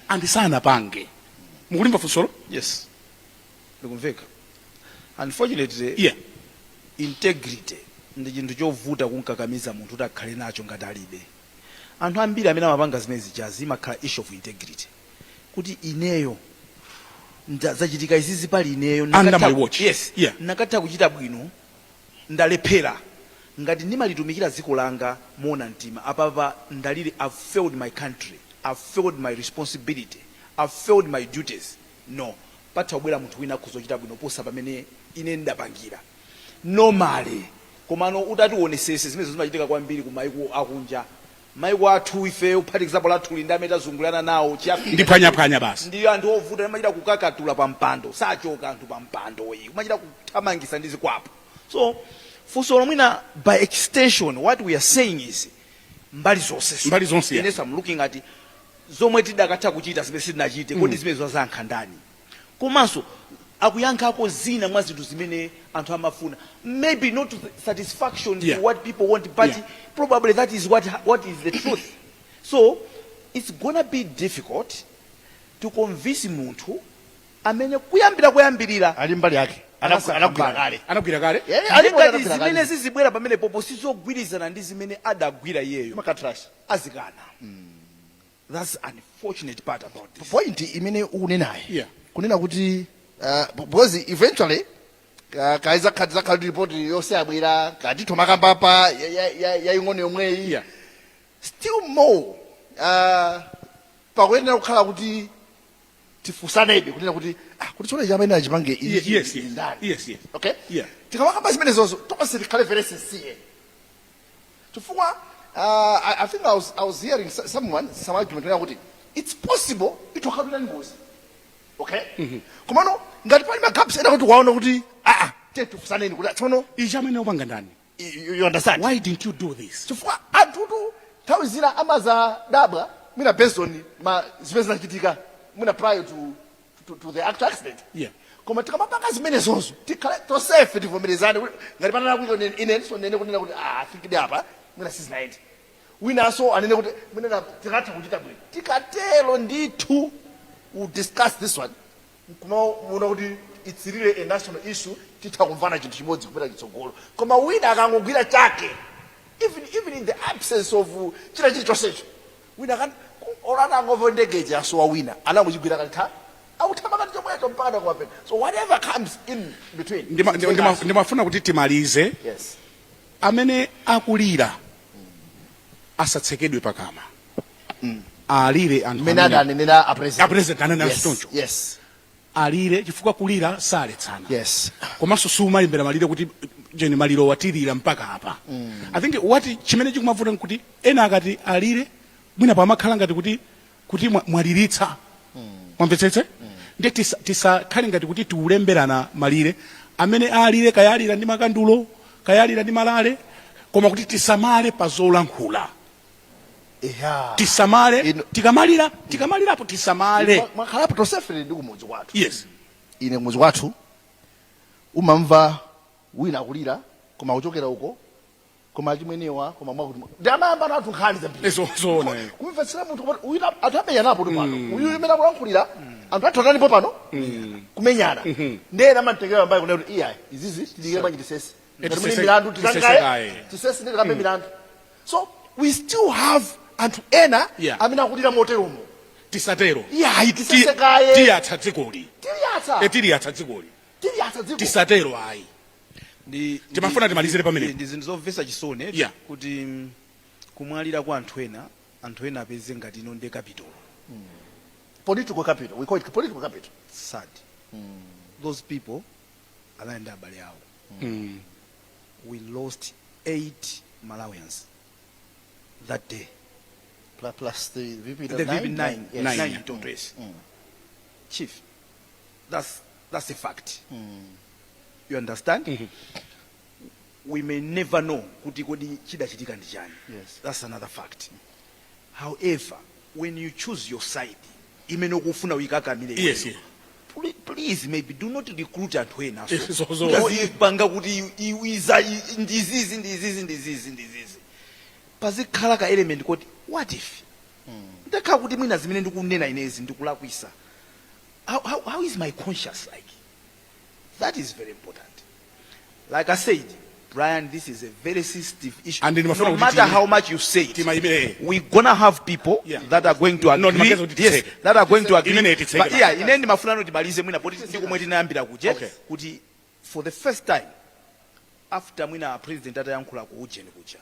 and sanapange. Mukulimva funsolo? Yes, ndikumveka. Unfortunately, integrity ndi chinthu chovuta kunkakamiza munthu kuti akhale nacho ngati alibe. Anthu ambiri amene amapanga zimene zijazi, imakhala issue of integrity kuti ineyo zachitika izizi pali ineyo Under my watch. Yes. Nakatha kuchita bwino, ndalephera. Ngati ndimalitumikira dziko langa moona mtima, apapa ndalili, I've failed my country, I've failed my responsibility, I've failed my duties. No, patha kubwera munthu wina akhoza kuchita bwino posa pamene ine ndapangira normally. Komano utati uonesese, zimene zimachitika kwambiri ku maiko akunja. Maiko athu ife, kuphatikizapo lathuli ndi amene tazungulana nawo chiafrika, Ndi phwanyaphwanya basi. Ndiyo, anthu ovuta amachita kukakatula pa mpando, sachoka anthu pa mpando iyi, kumachita kuthamangisa ndi zikwapu. So funso mwina by extension, what we are saying is mbali zonse. Mbali zonse, yeah. Inenso I'm looking at Zomwe tidakatha kuchita zimene sitinachite, kodi zimene zayankha ndani? Komanso akuyankhako zina mwa zinthu zimene anthu amafuna, maybe not to the satisfaction to what people want, but probably that is what is the truth. So it's gonna be difficult to convince munthu amene kuyambira kuyambirira ali mbali yake. Anasankha anagwira mbali. kale. Anagwira kale. Yeah, alipo ngati anagwira zimene kale. zizibwera pamene popo sizogwirizana ndi zimene adagwira iyeyo, Makatrash. Azikana. That's unfortunate part about this. Point imene ukunenayi, kunena kuti because eventually kaiza khati zakhala report yonse yabwera, kati thomakambapa yaying'ono yomweyi, still more pakuyenera kukhala kuti tifusanebe kunena kuti ah, kuti tsono chamene achipange ichi ndani? Okay. Tikamakamba zimenezozo, tonse tikhale very sincere, chifukwa I think I was hearing someone, some argument kunena kuti it's possible itokhala ngozi, okay, komano ngati pali ma gaps ena kuti waona kuti ah, tiye tifusaneni kuti tsono ichi amene upanga ndani? You understand? Why didn't you do this? Chifukwa anthutu nthawi zina amazadabwa mwina based on ma zimene zinachitika mwina prior to the actual accident. Koma tikamapanga zimenezozo, tikhale tonsefe tivomerezane kuti ngati panana kuti inenso nene kunena kuti ah, I think apa mwina sizinaende, winanso anene kuti mwina tikatha kuchita bwino. Tikatero ndithu we discuss this one kumaona kuti it's really a national issue, titha kumvana chinthu chimodzi kupita chitsogolo. Koma wina akangogwira chake, even in the absence of china chilichonsecho, wina kan olana angomva ndege yasowa, wina anangochigwira kalitha akuthamanga ndi chomwecho mpaka nakuwapeta. So whatever comes in between, Ndimafuna kuti timalize. Yes. Amene akulira asatsekedwe pakamwa, alire anthu mmene adanenera a president. A president anena choncho. Alire, chifukwa kulira saletsana. Komanso sumalimbera malire kuti jeni maliro watilira mpaka apa. I think what chimene chikumavuta nkuti ena akati alire, mwina pamakhala ngati kuti mwaliritsa, mwamvetsetse? Ndiye tisakhale ngati kuti tiulemberana malire. Amene alire, kayalira ndi makandulo, kayalira ndi malale, koma kuti tisamale pa zolankhula. Tisamale. Tikamalira, tikamalirapo tisamale. Mwakhalapo tonsefe ndi kumudzi kwathu. Ine kumudzi kwathu umamva wina akulira, koma akuchokera uko, koma achimwenewa, koma mwakuti ndi amayamba na anthu nkhani zambiri. Zoona, eh. Kumvetsera munthu, koma uyu anthu amenyanapo tu pano, uyu imene akulankhulira anthu athu pano kumenyana, ndena amamtengera mbali kunena kuti iyayi, izizi tidikire bwanji, tisese. Ngati muli milandu, tisese tisangaye kaye. Tisese ndi tikambe milandu. So we still have anthu ena amene akulira moteromo. Tisatero. Iyayi, tisese kaye. Tiyatsa dzikoli. Tiliyatsa. Tiliyatsa dzikoli. Tiliyatsa dziko. Tisatero ayi. Timafuna timalizire pamenepo. Ndi zinthu zomvetsa chisoni kuti kumwalira kwa anthu ena, anthu ena apeze ngati ino ndi capital. Political capital, we call it political capital. Sad. Those people anali ndi abale awo. We lost eight Malawians that day. Plus the VP. The VP, nine. Yes. Nine. Nine in total, yes. Chief, that's a fact. You understand? We may never know kuti kodi chidachitika ndi chani. That's another fact. However, when you choose your side imene ukufuna uyikakamire iweyo, please maybe do not recruit anthu ena. So Panga kuti iza ndizizi, ndizizi, ndizizi, ndizizi, pazikhala ka element kuti what if ndakhala kuti mwina zimene ndikunena inezi ndikulakwisa, how is my conscience like? That is very important. Like I said, Brian, this is a very sensitive issue. And ndimafuna No kuti matter how much you say it, Timayime. we gonna have people that are going to No, agree. ndimageza kuti Yes, titseke. that are going to agree. Imene titseke. But yeah, ine ndimafuna kuti timalize mwina poti ndikumwe tinayambira kuje kuti for the first time after mwina president atayankhula ku ujeni kuja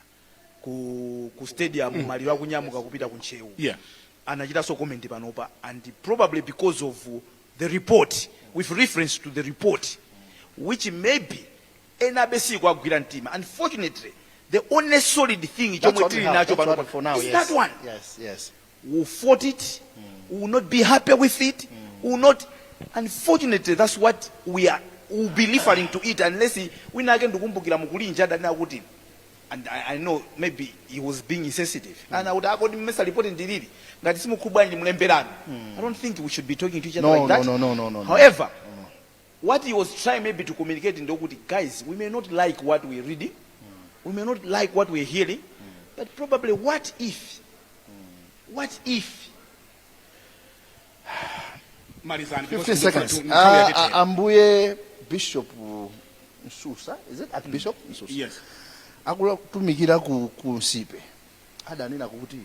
ku stadium, maliro akunyamuka kupita ku Ntcheu, anachitanso comment panopa, and probably because of the report, with reference to the report, which maybe enabe sikuagwira mtima. Unfortunately, the only solid thing chomwe tili nacho panopa for now is that one. We fought it, we will not be happy with it, we will not. Unfortunately, that's what we are, will be referring to it, unless wina ake, ndikumbukira mukulinja adanena kuti And I know maybe he was being insensitive. And I would akodi mmesa report ndilili ngati simukhubwanji mulemberani. I don't think we should be talking to each other No, like that. no, no, no, no, no. However, what he was trying maybe to communicate ndokuti, guys, we may not like what we're reading, we may not like what we're hearing, but probably what if, what if Malizani. 15 seconds. Ambuye Bishop Msusa, is it Archbishop Msusa? Yes. Akutumikira ku Nsipe adanena kuti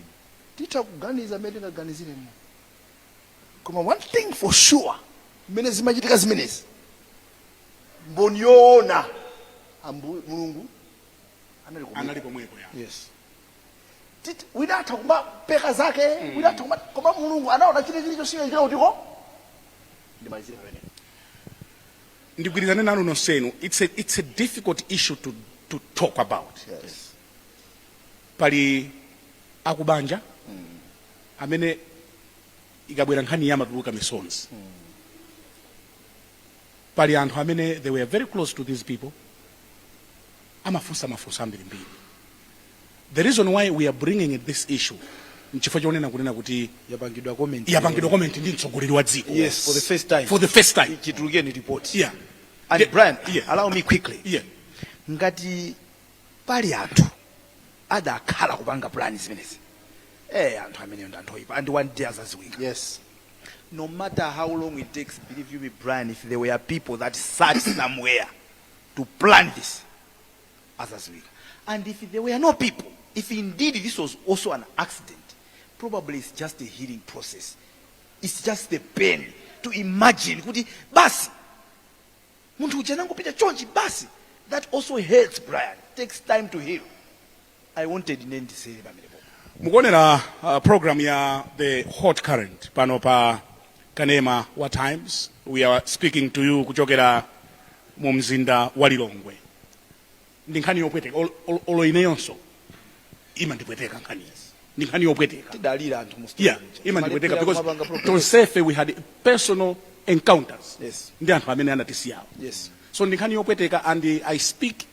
titha kuganiza mmene tingaganiziremo, koma one thing for sure, mmene zimachitika zimenezi, mboni yoona ambuye Mulungu anali komweko. Anali komweko, ya. Yes. Wina atha kumapeka zake, wina atha koma Mulungu anaona chine chilichonse chimachitika kutiko. Ndimalizire pamene. Ndigwirizane nanu nonsenu. It's a difficult issue to talk about. Pali akubanja amene ikabwera nkhani yamatuluka misonzi. Pali anthu amene they were very close to these people, amafunsa mafunso ambirimbiri. The reason why we are bringing this issue nchifukwa chonena kunena kuti yapangidwa comment. Yapangidwa comment ndi mtsogoleri wa dziko. Yes, for the first time. For the first time. Chitulukeni report. And Brian, allow me quickly. Ngati pali anthu adakhala kupanga plan zimenezi, anthu ameneyo ndi anthu oyipa, and one day azaziwika. No matter how long it takes, believe you me, Brian, if there were people that sat somewhere to plan this, azaziwika. And if there were no people, if indeed this was also an accident, probably it's just a healing process. It's just the pain to imagine kuti basi munthu uja nangopita chonchi basi. That also hurts, Brian. Takes time to heal. I wanted ine ndisere pamenepo. Mukuonera program ya The Hot Current pano pa kanema wa Times. We are speaking to you kuchokera mu mzinda wa Lilongwe. Ndi nkhani yopweteka. Olo ineyonso imandipweteka nkhani, ndi nkhani yopweteka. Tidalira anthu mu studio muja. Imandipweteka Timalephera because kumapanga program. tonsefe we had personal encounters ndi anthu amene anatisiyawo. So ndi nkhani yopweteka, and I speak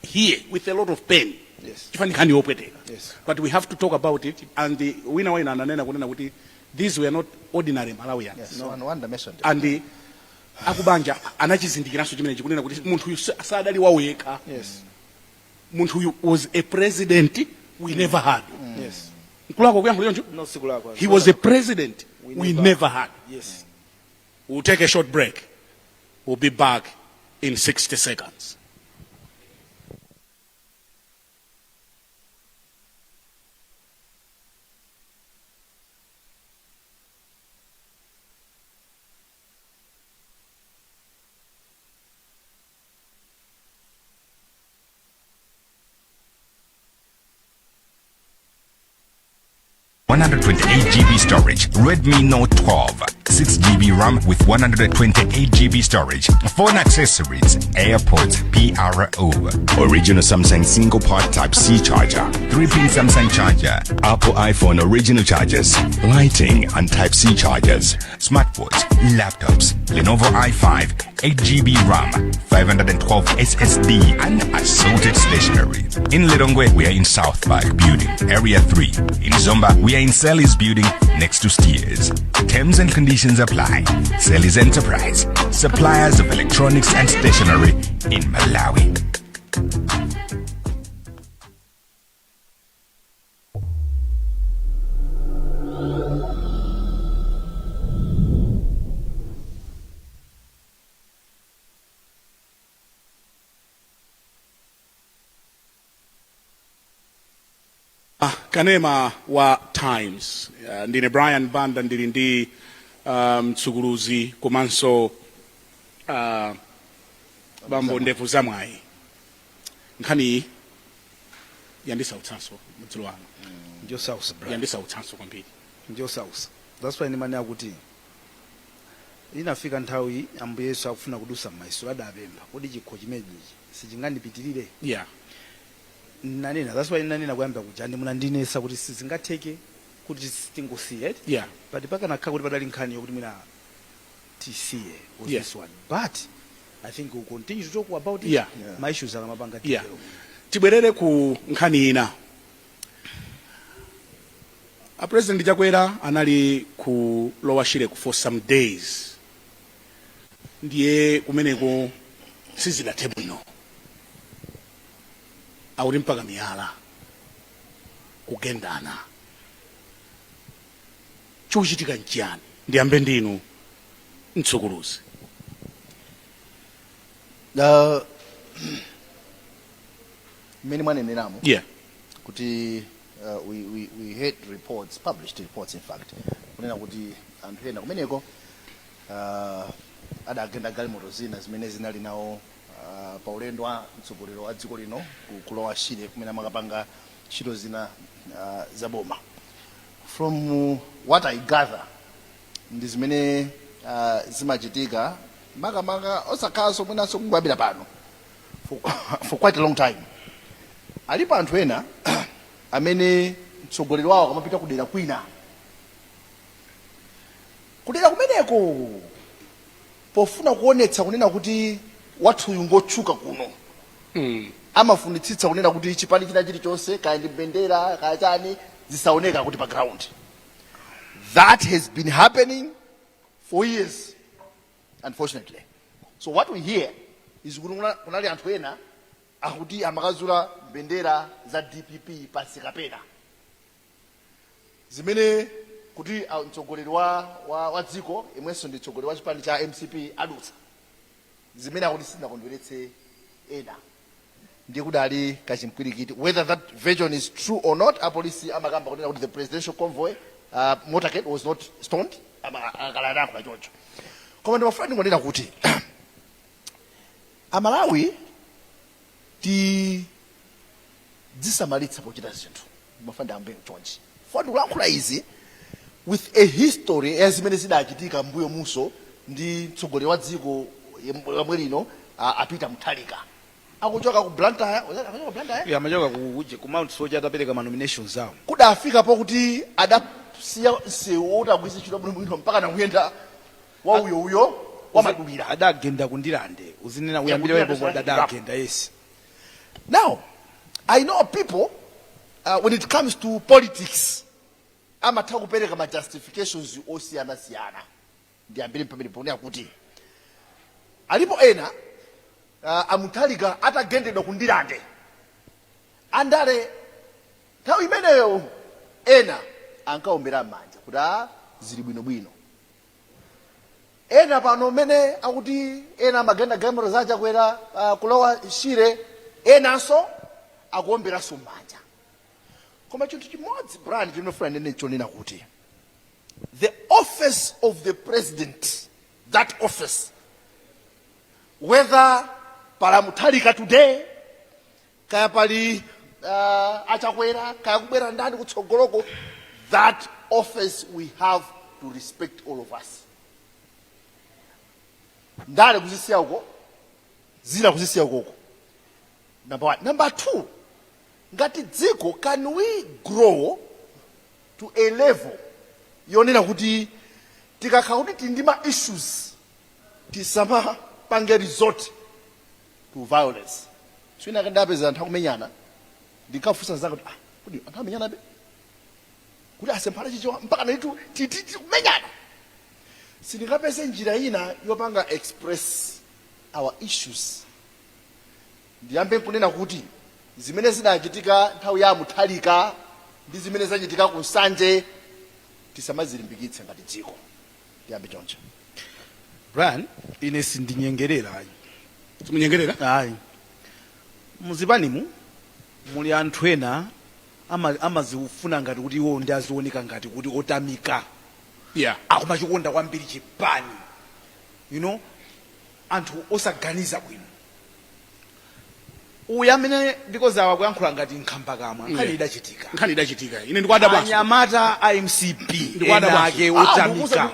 here with a lot of pain chifukwa ndi nkhani yopweteka. But we have to talk about it. And wina wina ananena kunena kuti these were not ordinary Malawians. Yes, no. One dimension. And akubanja anachizindikiranso chimenechi kunena kuti munthu uyu sadali wawo yekha. Munthu uyu was a president we never had. Nkulako kuyankhula choncho? No, sikulakwa. He was a president we never had. We'll take a short break. We'll be back in 60 seconds. 128 GB storage, Redmi Note 12, 6 GB RAM with 128 GB storage, phone accessories, AirPods PRO, original Samsung single port Type C charger, 3-pin Samsung charger, Apple iPhone original chargers, lighting and Type C chargers, smartwatch, laptops, Lenovo i5, 8 GB RAM, 512 SSD, and assorted stationery. In Lilongwe, we are in South Park Building, Area 3. In Zomba, we are in Sally's Building, next to Steers. Terms and conditions apply. Sally's Enterprise, suppliers of electronics and stationery in Malawi. Kanema wa Times. Ndine Brian Banda, ndili ndi mtsukuluzi komanso bambo Ndevu Zamwayi. Nkhani yandisautsanso madzulo ano. Ndiyosautsa, Brian. Yandisautsanso kwambiri. Ndiyosautsa. That's why ndimanena kuti inafika nthawi Ambuye Yesu akufuna kudusa m'mayeso, adapempha kodi chikho chimenechi sichingandipitirire. Nanena, that's why nanena kuyamba kuja ndi munandinesa kuti sizingatheke kuti tingosiye. But pakanakhala kuti padali nkhani yokuti mwina tisiye was this one, but I think we'll continue to talk about it. Ma issues akamapanga develop. Tibwerere ku nkhani ina. A President Chakwera anali ku Lower Shire for some days, ndiye kumeneko sizidathe bwino, akuti mpaka miyala, kugendana. Chikuchitika nchiyani? Ndiyambe ndinu, mtsukuluzi. Mmene mwaneneramo kuti we heard reports, published reports in fact, kunena kuti anthu ena kumeneko adagenda galimoto zina zimene zinali nawo pa ulendo wa mtsogoleri wa dziko lino ku Lower Shire, kumene amakapanga ntchito zina zaboma. From what I gather, ndi zimene zimachitika makamaka osakhalanso mwinanso kungwabira pano, for quite a long time alipo anthu ena amene mtsogoleri wawo akamapita kudera kwina, kudera kumeneko, pofuna kuonetsa kunena kuti wathuyu ngotchuka kuno, amafunitsitsa kunena kuti chipani china chilichonse, kaya ndi mbendera kaya chani, zisaoneka kuti pa ground. That has been happening for years, unfortunately. So what we hear is kuti kunali anthu ena akuti amakazula mbendera za DPP pansi kapena zimene kuti mtsogoleri wa dziko, imwenso ndi mtsogoleri wa chipani cha MCP, adutsa, zimene akuti sizinakondweretse ena, ndiye kudali kachimpwirikiti. Whether that version is true or not, apolisi amakamba kunena kuti the presidential convoy, motorcade, was not stoned. Akalayankhula choncho, koma ndimafuna ndingonena kuti Amalawi tidzisamalitsa pochita zinthu. Ndimafuna ndiyambe chonchi fo ndikulankhula izi with a history ya zimene zidachitika mbuyo muso ndi mtsogoleri wa dziko lomwe lino, a Peter Mutharika, akuchoka ku Blantyre. Akuchoka ku Blantyre. Yeah, amachoka ku Mount Soche atapereka ma nominations awo. Kudafika pokuti adasiya msewu woti agwiritse ntchito bwinobwino mpaka nakuyenda wa uyo uyo wamadulira. Adagenda kundilande, uzinena uyambire kundilande wepo. Sadagenda. Adagenda, yes. Now, I know people, when it comes to politics, amatha kupereka ma justifications osiyanasiyana. Ndiyambire pamene ponena kuti alipo ena, amuthalika atagendedwa kundilande, andale nthawi imeneyo ena ankaombera m'manja kuti a zili bwinobwino. Ena pano mmene akuti ena amagenda galimoto za Chakwera kulowa Shire, enanso akuomberanso m'manja. Koma chinthu chimodzi, Brian, chinofuna nene chonena kuti the office of the president, that office, whether pali Mutharika today, kaya pali achakwera, kaya kubwera ndani kutsogoloko, that office we have to respect, all of us. Ndale kuzisiya uko, zina kuzisiya ukoko, number one. Number two, ngati dziko, can we grow to a level yonena kuti tikakhala kuti tili ndi ma issues tisamapange resort to violence? So ina ndapeza anthu akumenyana, ndinkafunsa zanga kuti, ah, kuti anthu amenyanabe, kuti asemphana Chichewa mpaka naitu tititi kumenyana, sindingapeze njira ina yopanga express our issues? Ndiyambe nkunena kuti zimene zidachitika nthawi ya Mutharika ndi zimene zachitika ku Nsanje tisamazilimbikitse ngati dziko. Ndiyambe choncho. Brian, ine sindinyengerera ayi. Simunyengerera? Ayi. Muzipanimu muli anthu ena amazifuna ngati kuti iwo ndi azioneka ngati kuti otamika, akumachikonda kwambiri chipani, anthu osaganiza bwino. Uyu amene, because awa kuyankhula ngati nkhambakamwa, nkhani idachitika. Nkhani idachitika, ine ndikwadabwaso. Anyamata a MCP Ndikwadabwaso. ena ake otamika.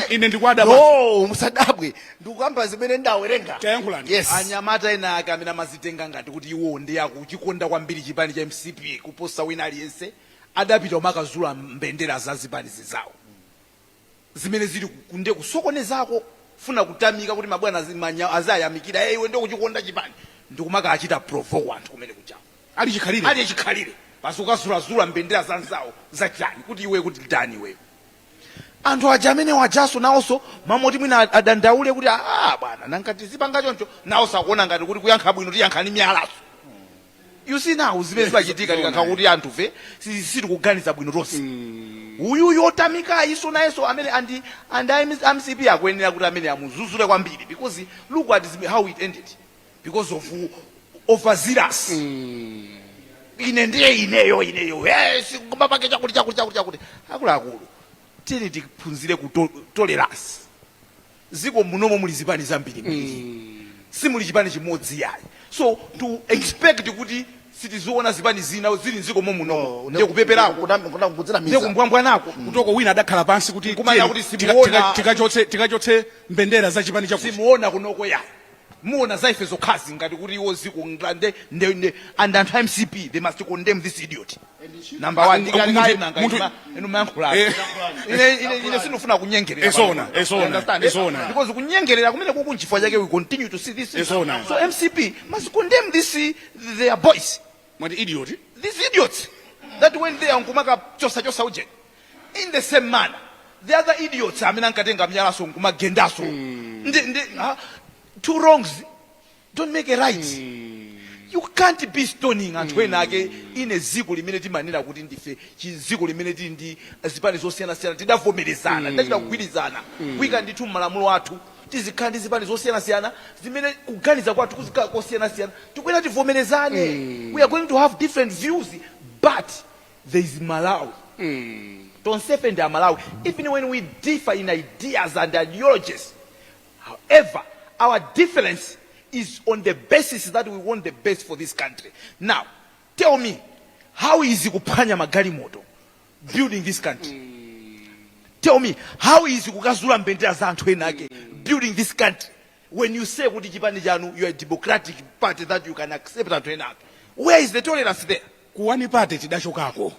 Ine ndikwadabwaso. No, musadabwe, ndikukamba zimene ndawerenga. Tayankhulani. Yes. Anyamata ena ake amene amazitenga ngati kuti iwo ndi akuchikonda kwambiri chipani cha MCP kuposa wina aliyense, adapita umakazula mbendera za zipani zawo zimene zili kunde kusokonezako, funa kutamika kuti mabwana azayamikira, "Eh, iwe ndio kuchikonda chipani," ndikumaka achita provoke anthu kumene kuchawo. Ali chikhalire. Ali chikhalire basi, ukazulazula mbendera zanzawo zachani kuti iwe kuti ndani iweyo? Anthu aja amene wajaso nawonso mamoti mwina adandaule kuti, "Ah bwana, nanga tizipanga choncho?" Nawo sakuona ngati kuti kuyankha bwino tiyankhani miyalaso. You see now zimene zimachitika tikakhala kuti anthufe sitikuganiza bwino tonse. Uyu yotamika iso nayenso amene andi MCP akuyenera kuti amene amuzuzule kwambiri, because look at how it ended because of overzealous. Ine ndiye ineyo, ineyo, yes, kumapake chakuti chakuti chakuti chakuti. Akuluakulu, tiyeni tiphunzire ku tolerance. Ziko munomo muli zipani zambirimbiri, simuli chipani chimodzi yayi. So to expect kuti sitiziona zipani zina zili mdziko momunomo ndiye kupeperako, ndiye kumbwambwanako. Kutoko wina adakhala pansi kuti Kumanya tiyeni, kuti simuona- tikachotse mbendera za chipani chakuti. Simuona kunoko yayi, muona za ife zokhazi ngati kuti iwo ziko nde nde nde. And anthu a MCP, they must condemn this idiot number one. Ndikali inu mayankhula. Ine sindifuna kunyengerera. Esona, pano. esona, You understand? Esona. Because kunyengerera kumene kuku nchifukwa chake we continue to see this. Esona. So MCP must condemn this, their boys. Mwati idiot. These idiots that went there nkumaka chosa chosa uje. In the same manner, the other idiots amene ankatenga miyalaso nkumagendaso, ndi two wrongs don't make a right. You can't be stoning anthu ena ake ine ziko limene timanena kuti ndife chiziko limene tili ndi zipani zosiyanasiyana. Tidavomerezana, tidachita kugwirizana, kuyika ndithu m'malamulo athu tizikhala ndi zipani zosiyanasiyana zimene kuganiza kwathu kuzikhala kosiyanasiyana. Tikuyenera tivomerezane. We are going to have different views, but there is Malawi. Tonsefe ndi Amalawi. Even when we differ in ideas and ideologies, however, our difference is on the basis that we want the best for this country. Now tell me, how is kuphwanya magalimoto building this country? Tell me, how is kukazula mbendera za anthu ena ake building this country, when you say kuti chipani chanu, you are a democratic party that you can accept anthu ena ake? Where is the tolerance there? Ku one party tidachokako,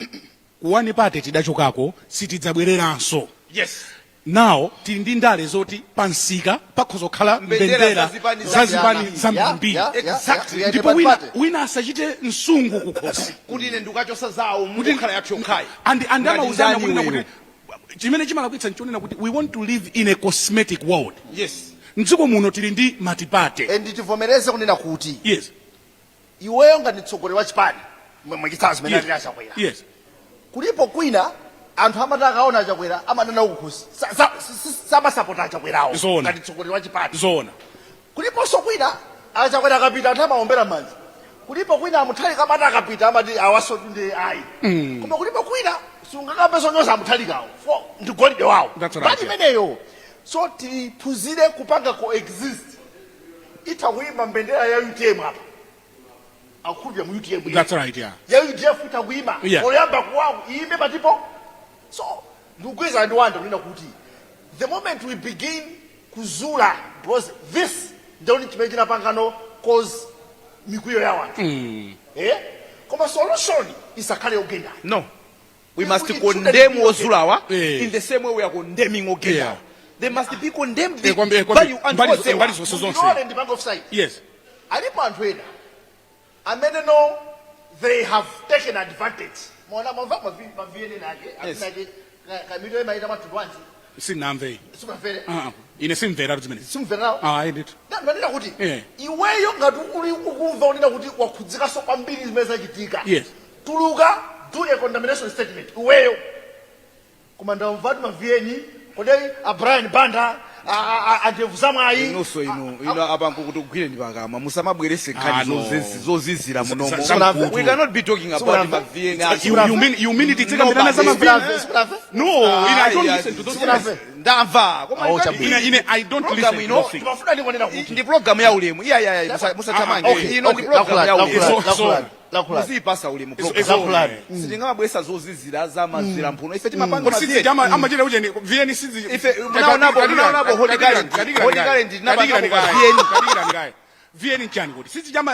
ku one party tidachokako, sitidzabwereranso. Now tili ndi ndale zoti pansika pakhoza kukhala mbendera mbendera za zipani za zipani zambirimbiri. Exactly. Ndipo wina asachite msungu kukhosi kuti ine ndikukachosa zawo, mukukhala yathu yokhayi. And Ngati amauzana ndani kunena iweyo? kuti chimene chimalakwitsa nchonena kuti we want to live in a cosmetic world. Mdziko muno tili ndi multiparty. And tivomereze kunena kuti iweyo ngati mtsogoleri wa chipani, mwachitsanzo zimene ali Achakwera, kulipo kwina anthu amati akaona Achakwera amanena ukukhosi, samasapota Achakwerawo Zoona. ngati mtsogoleri wa chipani. Zoona. Kuliponso kwina Achakwera akapita anthu amaombera manja. Kulipo kwina Amuthalika amati akapita amati awaso ndi ayi. Koma kulipo kwina sungakambe zonyoza Amuthalikawo, fo ndi golide wawo. That's right, Mbali imeneyo, so tiphunzire kupanga coexist. Itha kuyima mbendera ya UTM apa, akukhulupirira mu UTM. That's right, yeah. Ya UDF itha kuyima oyamba kuwawo iyime patipo. So ndikugwirizana ndi Wanda kunena kuti the moment we begin kuzula, because this ndiyoni chimene chinapangano cause mikwiyo ya wanthu, koma solution isakhale yogendayo. No, we must It shouldn't condemn be. ozulawa Eh. in the same way we are condemning ogendawa. They must be condemned. Kwambi- Value and onsewa. Mbali zonse zonse. Ndilole ndipange offside. Yes. Alipo anthu ena amene, no, they have taken advantage. Mona mwamva ma VN ake atinake kamito imaita mwathu wanji? Sinamve. Simamvere? Ah, ine simvera zimenezi. Simvera nawo? Ah, ndithu. Ndanena kuti iweyo ngati uli ukumva unena kuti wakhudzikanso kwambiri zimene zachitika, tuluka, do a condemnation statement iweyo. Koma ndamvatu ma VN kodi a Brian Banda, andevu zamwayi. Inunso inu apa nkukuti ugwireni pakamwa, musamabwerese nkhani Ah, no. zozizira munomo. Zamkutu. We cannot be talking about Simunamve? ma VN. You mean it tikambirana za ma VN? Simunamve? No, ine I don't listen to those Simunamve? things. Ndamva, koma Oh, chabwino. Ine I don't Program listen to ino those things. Timafuna ndikonena kuti ndi program ya ulemu. Iya iya iya, musathamange. Ah, okay, Ino ndi okay, program ya ulemu. Lakulani. Muziyipasa ulemu program. Lakulani. Sitingamabweresa zozizira za mazira mphuno. Ife timapanga Kodi ma sizi VN. amachita ucheni VN sizi? Ife munaonapo Holy Current. Holy Current tinapanga pa VN. Kadikirani. VN nchani kuti sizi chama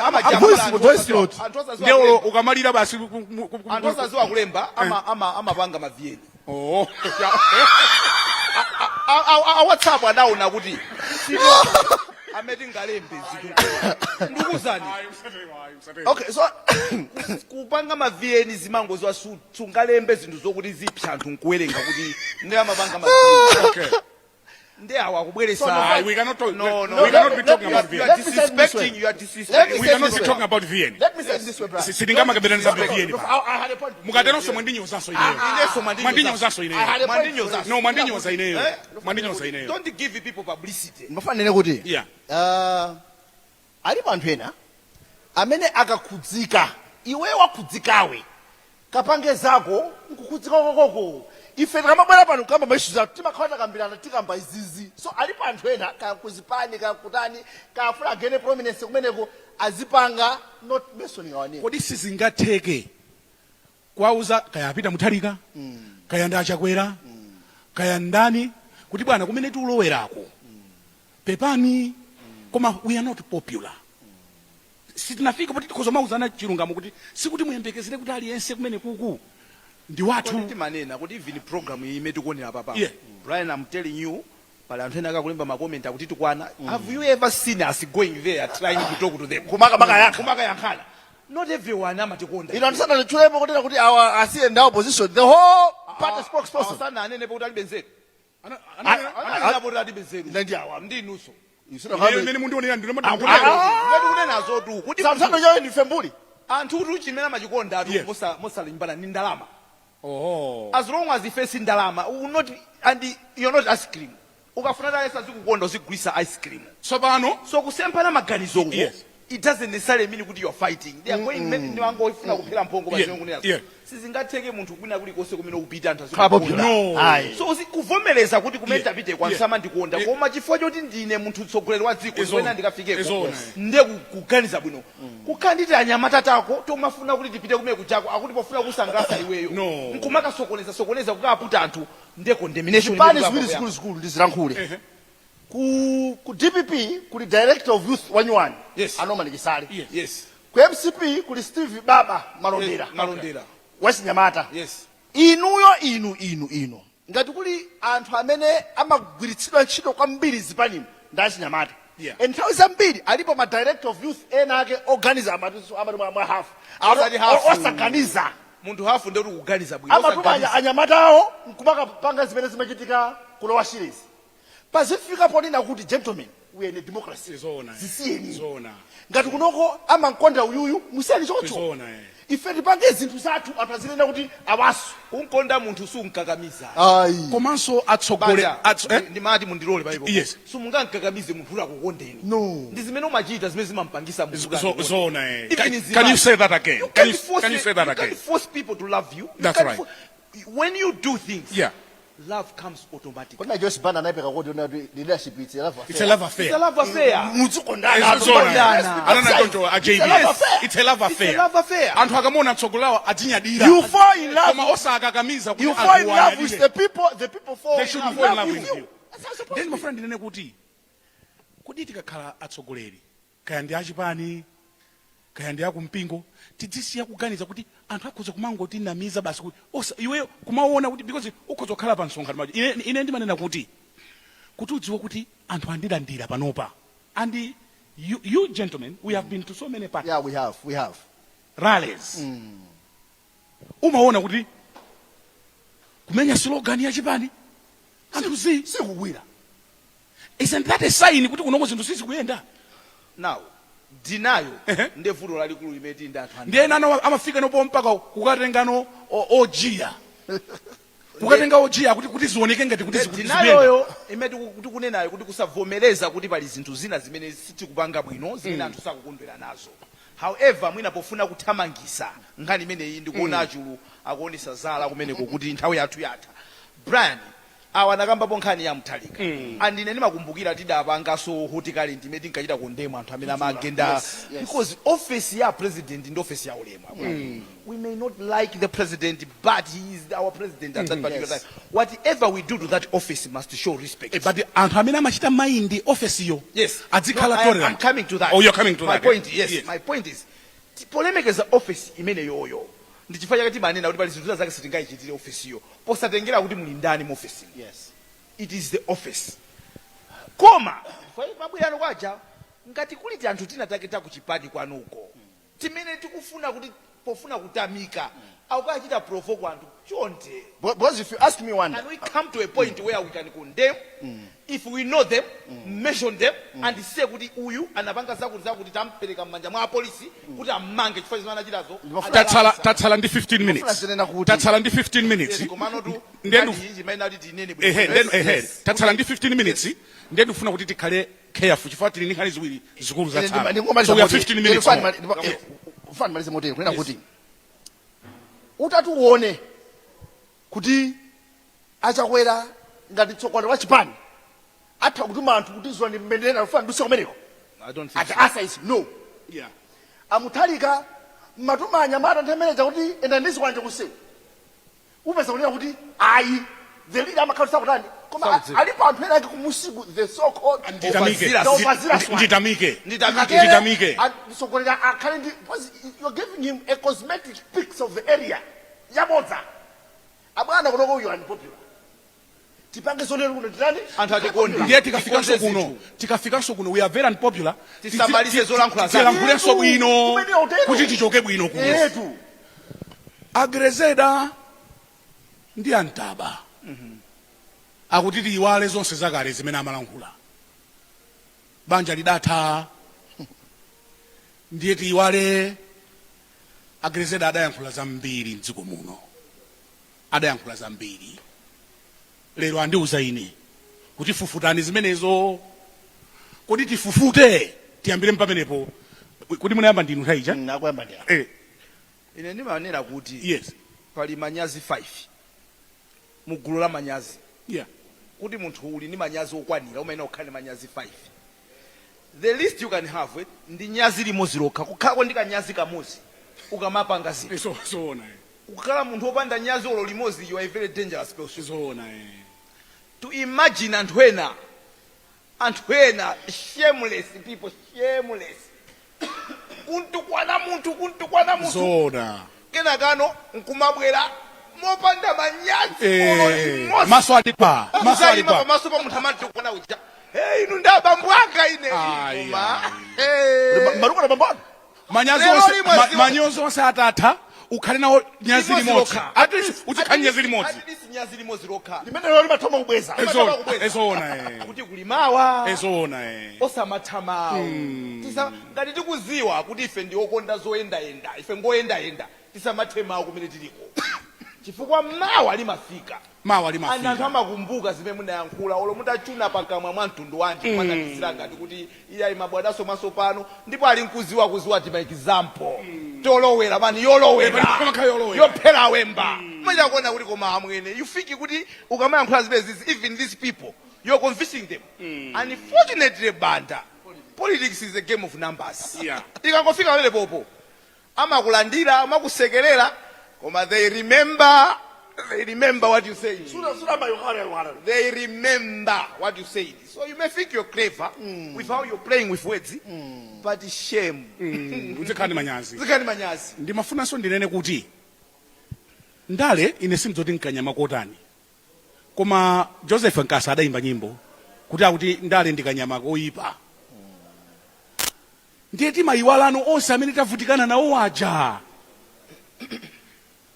Voice note. Anthu osadziwa Ndio kulemba. ukamalira basi. Anthu osadziwa kulemba amapanga ma VN. Oh. A WhatsApp adaona kuti Amene tingalembe zinthu ndikuuzani. Ayi, usatero, ayi, usatero. Okay, so Kupanga ma VN zimango zwa sungalembe zinthu zokuti zipsa anthu nkuwerenga kuti ndi amapanga ma VN. Ndi awa akubweresa. Ayi, we cannot talk, No, we cannot be let talking me- about You are VN. Let me say it this way. disrespecting, you are Let me disrespecting. We say cannot this be way. talking about VN. Let me say it this way, Brian. Sitingamakambirana za VN pa. I had a point. Mukateronso mwandinyozaso ineyo. Inenso mwandinyoza. Mwandinyozaso I ineyo. had a point. Mwandinyozaso. No, mwandinyoza ineyo. Eh? Mwandinyoza ineyo. Don't give people publicity. Mafanene kuti Yeah. Alipo anthu ena amene akakhudzika, iwe wakhudzikawe kapange zako nkukhudzika kwakoko. Ife tikamabwera pano kamba ma issues athu, timakhala takambirana, tikamba izizi. So alipo anthu ena, kakuzipani, kakutani, kafuna agene prominence kumeneko, azipanga, not mentioning our name. Kodi sizingatheke kwauza kaya apita Mutharika, kaya ndi aChakwera, kaya ndani, kuti bwana, kumene tiulowerako, pepani, koma we are not popular, sitinafika poti tikhoza mauzana chilungamo, kuti sikuti muyembekezere kuti aliyense kumene kuku ndi wathu? Kodi timanena kuti even program iyi imene tikuonera papa, Brian, I'm telling you, pali anthu ena akakulemba ma comment akuti tikwana. Have you ever seen us going there trying to talk to them? Kumaka makayankha. Kumakayankhana. Not everyone amatikonda. Ino anthu sanatchulepo kunena kuti awa asiye ndi opposition, the whole party spokesperson. Sana anenepo kuti alibe nzeru. Ana- Anenepo kuti alibe nzeru. Ndi awa. Ndi inunso. Ineyo imene mundionera ndino. Ngati kunenazo tu kuti Samsano ndife mbuli. Anthu kuti chimene amachikonda atu mosalimbana ndi ndalama. Oho. As long as ife si ndalama, we will not, and you're not ice cream. Ukafuna dale sazikukonda, uzigulisa ice cream. Tsopano So kusemphana maganizo uko, it doesn't necessarily mean kuti you're fighting. They are going many ndiwangofuna kuphera mphongo pa zimene kunena. Sizingatheke munthu kwina kulikonse kumene ukupita anthu Khala azikukonda. popular. No. Ayi. So kuvomereza kuti kumene tapite kwansama ndikonda, koma chifukwa choti ndine munthu mtsogoleri wa dziko, Izona. ndikuyenera ndikafikeko, Izona. ndiye kuganiza bwino, kukhala nditi anyamata tako tomafuna kuti tipite kumene kuchako, akuti pofuna kusangalatsa iweyo, No. nkumakasokoneza sokoneza, kukaputa anthu, ndiye condemnation. Zipani imene ziwiri kuyamba. zikulu zikulu ndizilankhule. Ku DPP kuli director of youth wanyuwani, a Norman Chisale. Ku MCP kuli Steve Baba Malondera, Malondera. Wachinyamata. Inuyo, inu inu inu, ngati kuli anthu amene amagwiritsidwa ntchito kwambiri zipanimu ndi achinyamata. And nthawi zambiri alipo ma director of youth ena ake oganiza, amati mwa hafu. Osati hafu. Osaganiza. Munthu hafu ndiye kuti kuganiza bwino. Amatuma Osaganiza. anyamata awo nkumakapanga zimene zimachitika kulowa Shires. Pazifika ponena kuti, gentlemen, we are in a democracy. Izona. Zisiyeni. Izona. Ngati kunoko amankonda uyuyu, musiyeni choncho. Izona. Ife tipange zinthu zathu, anthu azinena kuti awasu. Kunkonda munthu sunkakamiza. Ayi. Komanso atsogole Banja, ndimati mundilole paipo. Simungankakamize munthu kuti akukondeni. No. Ndi zimene umachita zimene zimampangisa munthu kuti akukonde. Zona. Even in Can you Zimbabwe. say that again? You Can can't you, force can you say that you again? can't force people to love you. You That's can't right. When you do things, love comes automatically. Kodi na Joyce Banda anayipeka kodi ona kuti leadership, it's a love affair? It's a love affair. It's a love affair. Muzikondana. Zona. Anana choncho a JB. It's a love affair. It's a love It's a affair. love affair. Anthu akamona mtsogolawo adzinyadira. You fall in love. Koma osakakamiza kuti You fall in anthu love with anyadire. the people, the people fall They in should love fall in love with with you. you. That's how it's supposed Then to be. mafuna ndinene kuti kuti tikakhala atsogoleri, kaya ndi achipani, kaya ndi akumpingo, tidzisiya kuganiza kuti anthu akhoza kumangotinamiza basi, kuti osa iweyo kumaona kuti because ukhoza kukhala pa msonkhano majo. Ine ndimanena kuti udziwe kuti anthu andilandira panopa, and you gentlemen, we have been to so many parties, Yeah, we have, we have. Rallies, umaona kuti kumenya slogan ya chipani anthu zi Sikugwira. Isn't that a sign kuti kunoko zinthu sizikuyenda? Now, denial ndiye vuto lalikulu limene tili ndi anthu ambiri. Ndiye nano amafika nopo mpaka kukatengano ojiya, kukatenga ojiya kuti zioneke ngati kuti zikuyenda. Denialyo imene tikunenayo kuti kusavomereza kuti pali zinthu zina zimene sitikupanga bwino, zimene anthu sakukondwera nazo. However, mwina pofuna kuthamangisa nkhani imeneyi, ndikuona achulu akuonesa zala kumeneko kuti nthawi yathu yatha. Brian, awa anakambapo nkhani ya Mutharika, and ine ndimakumbukira tidapanganso Hot Current imene tinkachita condemn anthu amene amagenda, because office ya president ndi office ya ulemu. We may not like the president, but he is our president at that particular time. Whatever we do to that office must show respect. But anthu amene amachita mind ofesiyo adzikhala No, tolerant. I'm coming to that. Oh, you're coming to My that. point, yes, my point is polemekeza office imene yoyo, ndi chifukwa chake timanena kuti pali zinthu zina zake sitingayichitire ofisiyo, posatengera kuti muli ndani mu office. It is the office. Koma mabwirano kwaja ngati kuliti anthu tina take takuchipani kwanuko timene tikufuna kuti pofuna kutamika akukachita provoke anthu, chonde. Because if you ask me one Can we come to a point where we can condemn, if we know them, mention them and say kuti uyu anapanga zakuti zakuti, tampereka m'manja mwa apolisi kuti ammange chifukwa zimene anachitazo? Tatsala ndi 15 minutes. Zinena kuti- Tatsala ndi 15 minutes. Yes, komano tu Ndenu nkhani iyi imene ati tinene Ehe. bwino. Ndenu, ehe, tatsala ndi 15 minutes, ndiye ndikufuna kuti tikhale careful chifukwa tili ndi nkhani ziwiri zikulu zatsala. So we have 15 minutes more. Ndifuna ndimalize motere, kunena kuti utati uone kuti Achakwera ngati mtsogoleri wa chipani atha kutuma anthu kuti zwa ndi mmendera kufuna nduse kumeneko, I don't think the so. answer is no. Amuthalika matuma anyamata nthawi imeneja kuti enda ndi zikwanje kusewu, upeza kunena kuti ayi, the leader amakhala sakutani, koma Sakudziwa. alipo anthu ena ake kumusiku, the so called Nditamike. Overzealous one. Nditamike. Nditamike. Nditamike. Mtsogoleri akhale ndi, because you're giving him a cosmetic pics of the area yabodza. Abwana, kunoko you are unpopular, tipange zonena kuno titani? Anthu atikonde. Ndiye tikafikanso Tikonze kuno zinthu. Tikafikanso kuno, we are very unpopular. Tisamalitse zolankhula zathu. Tilankhulenso bwino Kumene utero. kuti tichoke bwino kuno. Etu. A Grezelder ndi Antaba akuti tiyiwale zonse zakale zimene amalankhula, banja lidatha, ndiye tiyiwale. A Grezelder adayankhula zambiri mdziko muno, adayankhula zambiri. Lero andiuza ine kuti fufutani zimenezo. Kodi tifufute? Tiyambire pamenepo, kuti munayamba ndinu nthawi ija. Nakuyamba ndi Eh. Ine ndimanena kuti pali manyazi 5 mu gulu la manyazi. Kuti munthu uli ndi manyazi okwanira, umayenera kukhala ndi manyazi 5. The least you can have ndi nyazi limodzi lokha, kukhalako ndi kanyazi kamodzi ukamapanga zinthu. Zoona. Kukhala munthu wopanda nyazi olo limodzi, you are a very dangerous person. Zoona. To imagine anthu ena, anthu ena, shameless people, shameless, kuntukwana munthu, kuntukwana munthu, kenakano nkumabwera mopanda manyazi olo limodzi. Maso ali pa, maso ali Kuzayima pa pamaso pa munthu amantukwana uja, "Hey, inu ndi abambo anga ine." Ayi, Koma, ayi. hey. Malukana pambano. Manyazi Lero onse limwe manyozi onse atatha, ukhale nawo nyazi Limodzi limodzi. lokha. At least uzikhala nyazi limodzi. At least nyazi limodzi lokha. Limene lero limathoma kubweza. Kubweza. Ezoona. Kuti kulimawa Ezoona. Osamatha mawu. Ngati tikuziwa kuti ife ndi okonda zoyendayenda, ife ngoyendayenda, tisamathe mawu kumene tiliko, chifukwa mawa limafika. Mawa And anthu limafika. amakumbuka zimene munayankhula, olo mutachuna pakamwa mwa mtundu wanji, kumanamizira ngati kuti iye mabwadaso maso pano, ndipo ali nkuziwa kuziwa tima example tolowera mani yolowera. Pamakhala yolowera. Yophera wemba machakuona kuti koma amwene, you think kuti ukamayankhula zimenezi, even these people you're convincing them. Unfortunately, banda, politics is a game of numbers. Ikangofika pamene popo, amakulandira, amakusekerera, koma they remember, they remember what you said. They remember what you said. So you may think you're clever with how you're playing with words, but shame. Uzikhala ndi manyazi. Zikhala ndi manyazi. Ndimafunanso ndinene kuti ndale, ine sindzoti nkanyama kotani, koma Joseph Nkasa adayimba nyimbo kuti akuti ndale ndi kanyama koyipa. Ndiye timayiwalano onse amene tavutikana nawo aja,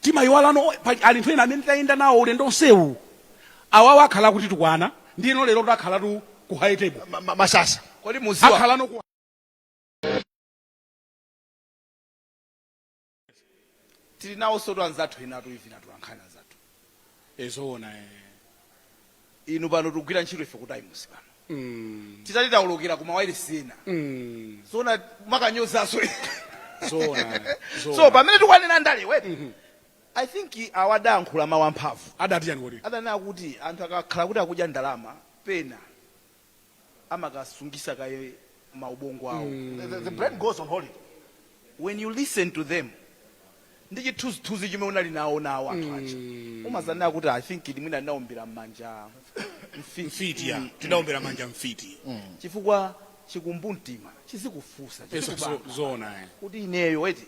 timayiwalano ali anthu ena amene tayenda nawo ulendo onsewu, awawo akhala kuti tukwana, ndiyeno lero takhalatu ku high table. Masasa. Kodi muziwa Akhalano ku tili nawo soto anzathu enatu, even atolankhani anzathu. Ezoona. Inu pano tikugwira ntchito ife ku Times pano, titati tawulukira kuma wailesi ena, zona makanyozaso. Zoona. So pamene tikwanena ndale wetu, I think awadayankhula mawu amphamvu. Adati chani kodi? Adanena kuti anthu akakhala kuti akudya ndalama, pena amakasungisa kaye maubongo awo. The brain goes on holiday. When you listen to them ndi chithunzithunzi chimene unali nawo nawo anthu aja, umazanena kuti I think mwina ndinaombera m'manja mfiti. Mfiti ya, tidaombera manja mfiti. Chifukwa chikumbumtima chizikufunsa, chizikubanga Zoona. kuti ineyo eti,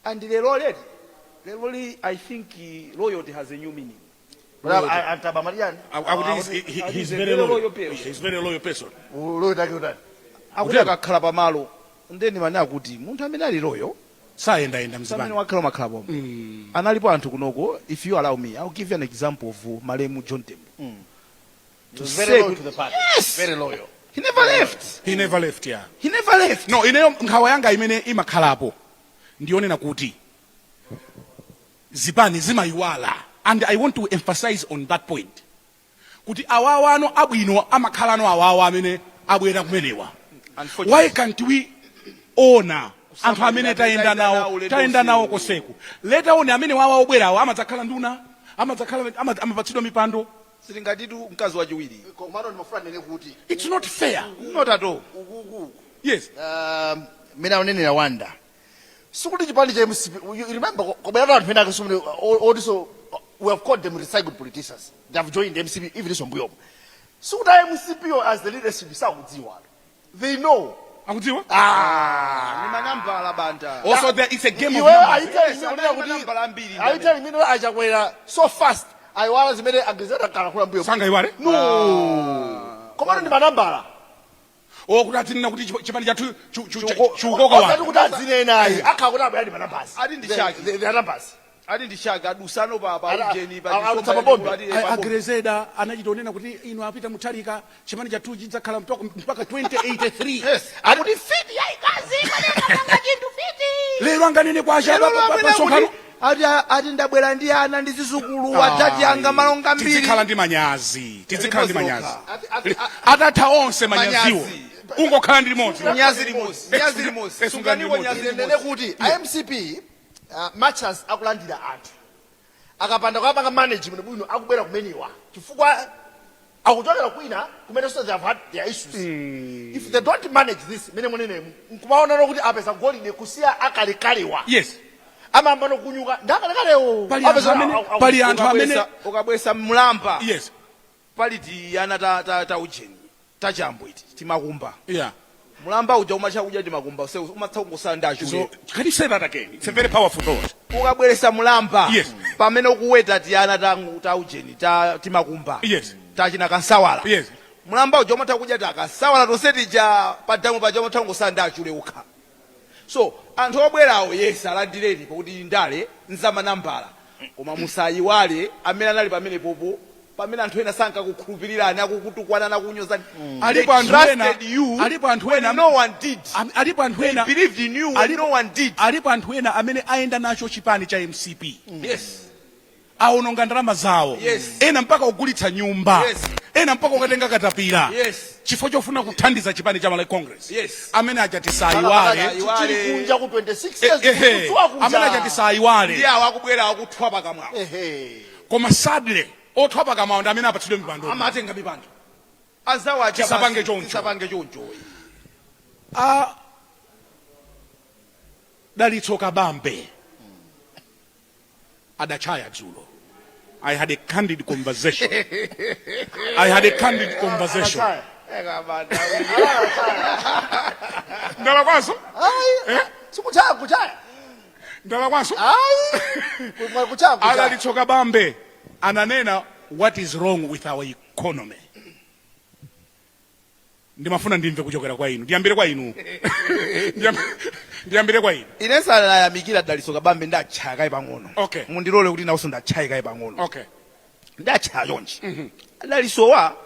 and lero leti, lero li, I think loyalty has a new meaning. Antaba Mariani. Akuti he's a very very loyal. loyal person. He's very loyal person. Loyal take utani? Akuti akakhala pamalo, ndeni mane akuti munthu amene ali loyal Sayendayenda samene mzibani. wakhala umakhala pomwe. Analipo anthu kunoko. If you allow me, I'll give you an example of malemu John Tembo. He was Say very loyal to the party. Yes. Very loyal. He never left. He never left, yeah. He never left. No, ineyo nkhawa yanga imene imakhalapo ndionena kuti zipani zimayiwala, and I want to emphasize on that point kuti awawa ano abwino amakhala ano awawa amene abwera kumenewa. Why can't we ona anthu amene tayenda nawo, tayenda nawo koseku? Later on amene wawa obwerawo amadzakhala nduna, amadzakhala amapatsidwa mipando. Sitingatitu mkazi wachiwiri. Komano ndimafuna nene kuti It's not fair. Not at all. Ukuku mene aunenera Wanda, sikuti chipani cha MCP, you remember kobwera anthu ena akasumune odiso, we have called them recycled politicians. They have joined MCP even iso mbuyomo. Sikuti a MCP yo as the leadership sakudziwa, they know. Akudziwa. Ah. Ni manambala, Banda. Also there it's a game of Iwe numbers. are you telling Yes, me amene kunena kuti manambala ambiri. Are you telling me no achakwera so fast ayiwala zimene agezera kala kula mbuyo? Sangaiwale. No, komano ndi manambala. Okuti atinena kuti chipani chathu chikukoka Osati wanthu. kuti adzinenayi akhala kuti abwera ndi manambasi. Ati ndi shaki. The numbers. Ati ndi shaka adusano pa ujeni pa Adutsa pabombe. Agrezeda anachita onena kuti ino apita Mutharika, chipani chathu chidzakhala mpaka 2083. Yes. Akuti fiti yayikazi imanena chinthu fiti. Lero anganene kwacha pasonkhano. Ati ndabwera ndi ana ndi zizukulu, atati anga malonga mbiri. Tizikhala ndi manyazi, tizikhala ndi manyazi. Limodzi. Atatha onse manyaziwo, Manyazi. ungokhala ndi limodzi. Nyazi limodzi, nyazi limodzi. Eh, sunganiwo limodzi. Nyazi Nene limodzi. kuti iMCP, much as akulandira anthu, akapanda kuyapanga management bwino akubwera kumeniwa, chifukwa akuchokera kwina kumene, so they have had their issues. If they don't manage this mene munenemu nkumaonano kuti apeza golide kusiya akalekalewa, amayamba nokunyuka ndi akalekalewo. Pali anthu amene Ukabwesa mlamba, pali tiyana ta ujeni tachambo iti timakumba. Mulamba uja umacha kudya timakumba, umatha kungosala ndi achule. So can you say that again? It's a very powerful thought. Ukabweresa mulamba, pamene ukuweta tiyana ta ujeni ta timakumba, tachina kansawala, mulamba uja umatha kudya takasawala tonse tija padamu paja, umatha kungosala ndi achule ukha. So anthu obwerawo, yes, alandireni pakuti ndale nzamanambala, koma musayiwale amene anali pamene popo pamene anthu ena sankakukhulupirirani, akukutukwana nakunyozani. Alipo anthu ena alipo anthu ena No one did. Alipo anthu ena They believed in you when no one did. Alipo anthu ena amene ayenda nacho chipani cha MCP, awononga ndalama zawo, ena mpaka kugulitsa nyumba, ena mpaka kukatenga katapira, chifukwa chofuna kuthandiza chipani cha Malawi Congress. Amene aja tisayiwale. Chili kunja ku 26 years. Ehe. Kudziwa kunja. Amene aja tisayiwale. Ndi awo akubwera akuthwa pakamwawo. Koma sadly othwa pakamwawo ndi amene apatsidwe mipando. Amatenga mipando azawo aja. Tisapange Basi, choncho. Tisapange choncho. A Dalitso Kabambe adachaya dzulo. I had a candid conversation, I had a candid conversation. Achaya. Ndalakwaso? Ayi, sikuchaya, kuchaya. Ndalakwaso? Ayi, kuchaya, kuchaya. Adalitso Kabambe ananena what is wrong with our economy. Ndimafuna ndimve kuchokera kwa inu. Ndiyambire kwa inu. Ndiyambire kwa inu. Ine sanayamikira Dalitso Kabambe, ndatchaya kayi pang'ono. Mundilole kuti nawonso ndatchaye kayi pang'ono. Ndatchaya chonchi. Adalitsowa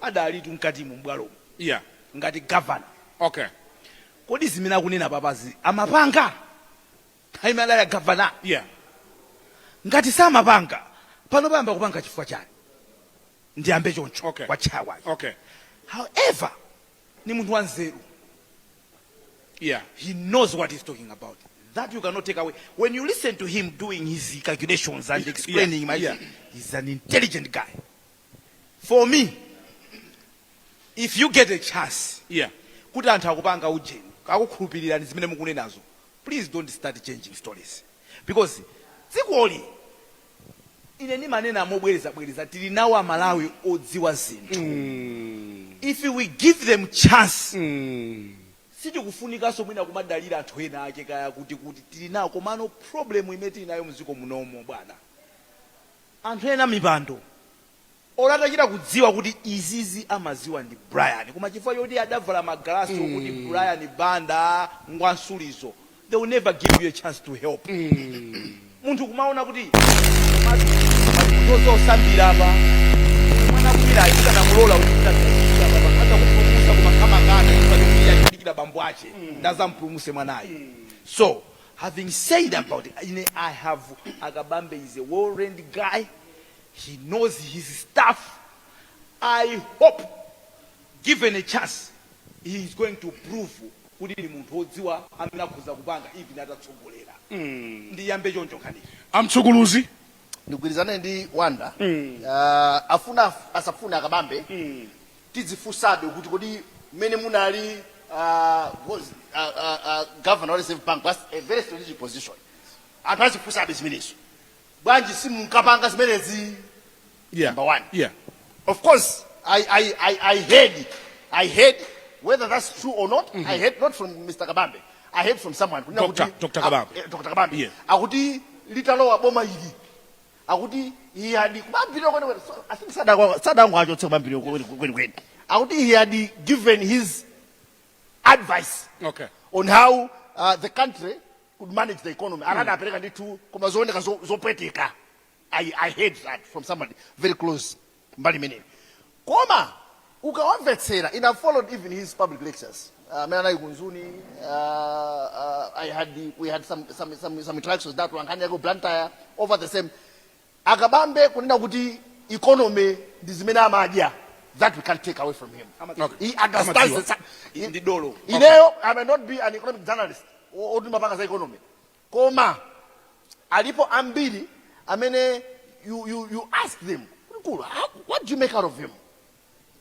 adalitu mkatimu mbwalomo ngati gavana. Kodi zimene akunena papazi amapanga nthawi imene adali gavana? Ngati samapanga, pano payamba kupanga chifukwa chani? Ndiyambe choncho. Kwa tchaya kwake. However, ni munthu wanzeru. He knows what he's talking about. That you cannot take away. When you listen to him doing his calculations and explaining, he's an intelligent guy. For me, if you get a chance kuti anthu akupanga ujeni, akukhulupirirani zimene mukunenazo, please don't start changing stories, because dzikoli, ine ndimanena mobwerezabwereza, tili nawo Amalawi odziwa zinthu. If we give them chance, sitikufunikanso mwina kumadalira anthu ena ake kaya kuti tili nawo. Komano problem imene tili nayo mdziko munomo, bwana, anthu ena mipando Olo atachita kudziwa kuti izizi amaziwa ndi Brian, koma chifukwa choti adavala magalasi okuti Brian Banda ngwansulizo, they will never give you a chance to help. Munthu kumaona kuti komatu pali munthu ozosambira apa, mwana kumira ayikanamulola kuti aza kupulumusa, koma kamakana chifukwa chokuti achidikira bambo ache ndazampulumuse mwanayo. So having said about it, ine I have, Akabambe is a well-trained guy. He knows his stuff. I hope, given a chance, he is going to prove kuti ndi munthu wodziwa amene akhoza kupanga even atatsogolera. Ndiyambe choncho nkhani. Amtsukuluzi. Ndigwirizane ndi Wanda. Afuna asafuna Akabambe, tidzifunsabe kuti kodi mmene munali was governor wa Reserve Bank was a very strategic position. Anthu azifunsabe zimenezo, bwanji simunkapanga zimenezi? Number one. Of course, I heard, whether that's true or not, I heard not from Mr. Kabambe, I heard from someone. Kunena Dr. Kabambe. Dr. Kabambe. Yeah. Akuti litalowa boma ili, akuti he had kumambiriro kwene kwene. So, I think sadango achotse kumambiriro kwene kwene kwene. Akuti he had given his advice on how the country could manage the economy. Akada apereka ndithu, koma zooneka zopweteka. I heard that from somebody very close mbali imeneyo. Koma ukawamvetsera, and I followed even his public lectures amene anali ku Mzuni, we had some interactions that nkhani yake Blantyre over the same. Akabambe kunena kuti economy ndi zimene amadya, that we can't take away from him. He understands Amadziwa. the Ndi dolo. Ineyo, I may not be an economic journalist oti mapanga za economy, koma alipo ambiri amene you ask them kuti what do you make out of him,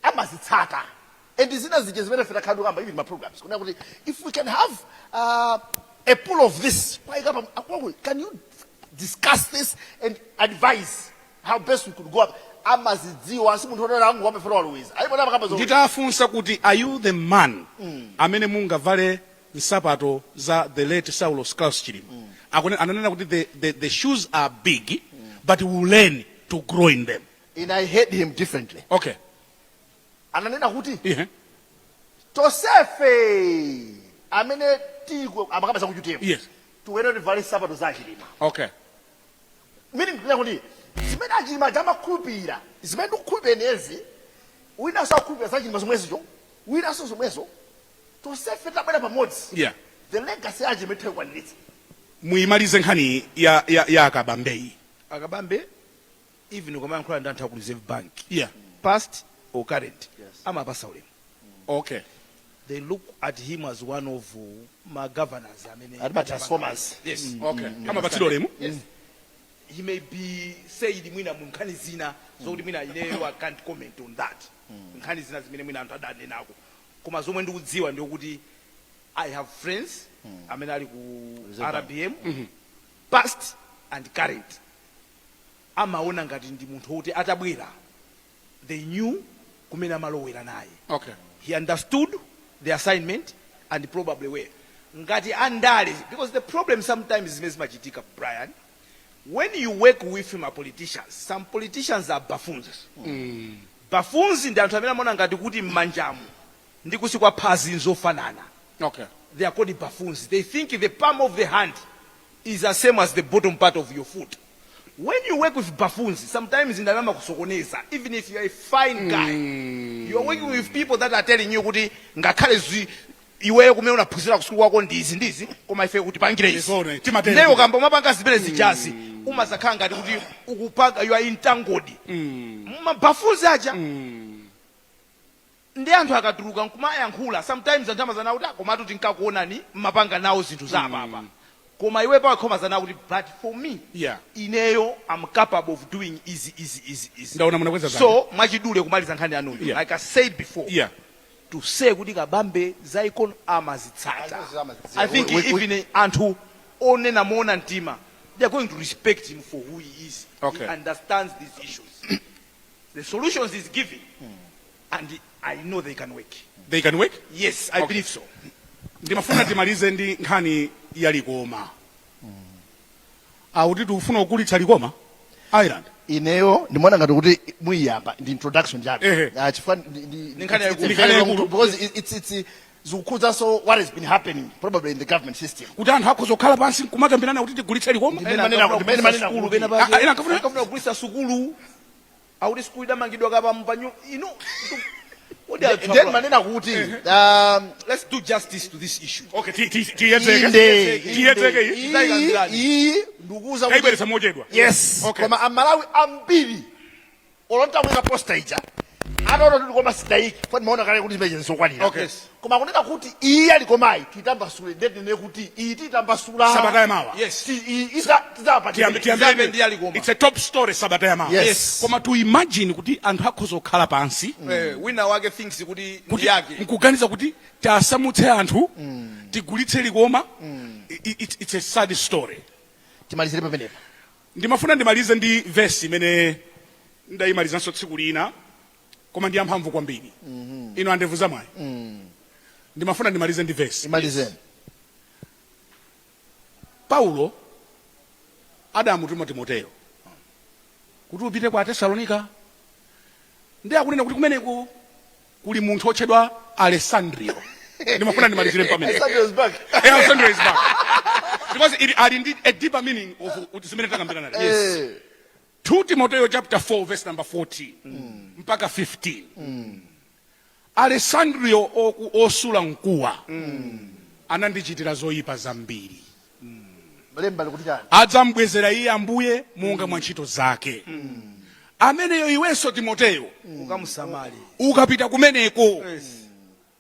amazitsata. And zina zija zimene fena khadu kamba even ma programs kunena kuti if we can have a pool of this kwayika can you discuss this and advise how best we could go up, amazidziwa. Si munthu onera angu wapefera waloweza alipo amakamba zo. Nditafunsa kuti, "Are you the man amene mungavale nsapato za the late Saulos Klaus Chilima?" Ananena kuti the shoes are big, but we will learn to grow in them. And I heard him differently. Ananena kuti tonsefe amene tili amakamba za ku UTM tiwene tivale nsapato za Achilima. Meaning kunena kuti zimene Achilima amakhulupirira, zimene ndikukhulupirira inezi, winanso akukhulupirira za Achilima zomwezicho, winanso zomwezo, tonsefe tabwera pamodzi, the legacy ya Achilima ithe kukwaniritsa. Muyimalize nkhani ya Akabambeyi. Akabambe, even ukamayankhula ndi anthu aku Reserve Bank, past or current, amapasa ulemu. They look at him as one of ma governors amene Ati ma transformers. Yes. Okay, amapatsidwa ulemu. Yes. He may be said mwina mu nkhani zina zokuti mwina ineyo I can't comment on that, nkhani zina zimene mwina anthu adanenako, koma zomwe ndikudziwa ndikuti I have friends amene ali ku RBM, past and current, amaona ngati ndi munthu wokuti atabwera they knew kumene amalowera naye. He understood the assignment and probably where ngati andale, because the problem sometimes zimene zimachitika, Brian, when you work with ma politicians, some politicians are buffoons. Buffoons ndi anthu amene amaona ngati kuti m'manjamu ndi kusi kwa phazi nzofanana. They are called buffoons. They think the palm of the hand is the same as the bottom part of your foot. When you work with buffoons, sometimes ndalama kusokoneza. Even if you are a fine guy, you are working with people that are telling you kuti ngakhale iweyo kumene unaphunzira ku sukulu kwako ndizi ndizi, koma ife kuti pangire izi. Zoona, timatero. Ndiye ukamba umapanga zimene zijazi, umazakhala ngati kuti ukupanga, you are entangled. Ma buffoons aja ndi anthu akatuluka nkumayankhula, sometimes anthu amazana kuti, "Ah, komatu tinkakuonani mmapanga nawo zinthu za apapa," koma iwe pawakhomazana kuti, "But for me, ineyo am capable of doing izi, izi, izi, izi." Ndaona munakweza zanja. So mwachidule kumaliza nkhani yanuyo, like I said before, to say kuti Kabambe za economy amazitsata, I think even anthu onena moona mtima, they are going to respect him for who he is. He understands these issues, the solutions he's giving, and I know they can work. They can work. Yes, I believe so. Ndimafuna timalize ndi nkhani ya Likoma. Akuti tikufuna kukulitsa Likoma Island. Ineyo ndimaona ngati kuti muyiyamba ndi introduction chabe. Ah, chifukwa Ndi nkhani yayikulu. it's very long because it's zikukhudzaso what has been happening probably in the government system. Kuti anthu akhoza kukhala pansi nkumakambirana kuti tigulitse Likoma. Ndimene ndimene manena sukulu kuti- pena pake. Ah, ah, ena ankafuna- Ankafuna kugulitsa sukulu, akuti sukulu idamangidwa kapa mpanyu inu. Kodi anthu Then manena kuti let's do justice to this issue. Okay, tiyedzeke. Inde. Tiyedzeke iyi. Iyi ndikuuza kuti Tayibweretsa mochedwa. Yes. Koma Amalawi ambiri olontamwika poster ija ataona kuti koma sitayiki fani maona kale kuti zimenezo zokwanira. Koma kunena kuti iyi ali komayi tiyitambasule, ndetene kuti iyi tiyitambasula Sabata yamawa. Yes. Tizapatira. Tiyambe ndi ali koma. It's a top story sabata yamawa. Yes. Koma to imagine kuti anthu akhoza kukhala pansi Wina wake thinks kuti kuti ndi yake. nkuganiza kuti tiasamutse anthu, tigulitse Likoma, it's a sad story. Timalizire pamenepa. Ndimafuna ndimalize ndi vesi imene ndayimalizanso tsiku lina, koma ndi yamphamvu kwambiri. Ino andevu zamwayi, ndimafuna ndimalize ndi vesi. Imalizeni. Paulo adamutuma Timoteyo kuti upite kwa Tesalonika, ndi akunena kuti kumeneko kuli munthu otchedwa Alessandrio. Ndimafuna ndimalizire pamene Alessandro is back. Alessandro is back because it ali ndi a deeper meaning of kuti zimene takambirana lero. 2 Timoteo chapter 4 verse number 14 mpaka 15. Alessandrio osula mkuwa anandichitira zoyipa zambiri. Lemba likuti chani? Adzambwezera iye Ambuye monga mwa ntchito zake. Ameneyo iwenso Timoteyo ukamusamale. Ukapita kumeneko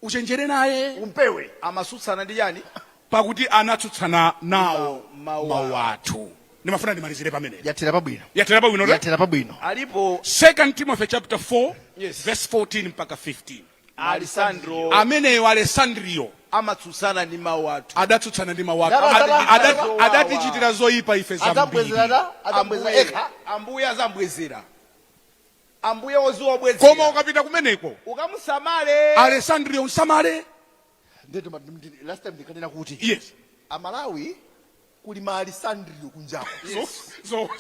uchenjere naye. Umpewe. Amatsutsana ndi chani? Pakuti anatsutsana nawo Mawu. Mawu athu. Ndimafuna ndimalizire pamenepo. Yathera pabwino. Yathera pabwino. Yathera pabwino. Alipo. 2 Timothy chapter 4 verse 14 mpaka 15. Alessandro. Ameneyo Alessandrio amatsutsana ndi mawu athu. Adatsutsana ndi mawu athu. Adatichitira zoyipa ife zambiri. Adzambwezera, adzambwezera Ambuye ekha. Ambuye azambwezera, Ambuye woziwa bwezera. Koma ukapita kumeneko ukamusamale. Alessandrio msamale. Ndeto last time ndikanena kuti Amalawi, kuli ma Alessandrio kunjako.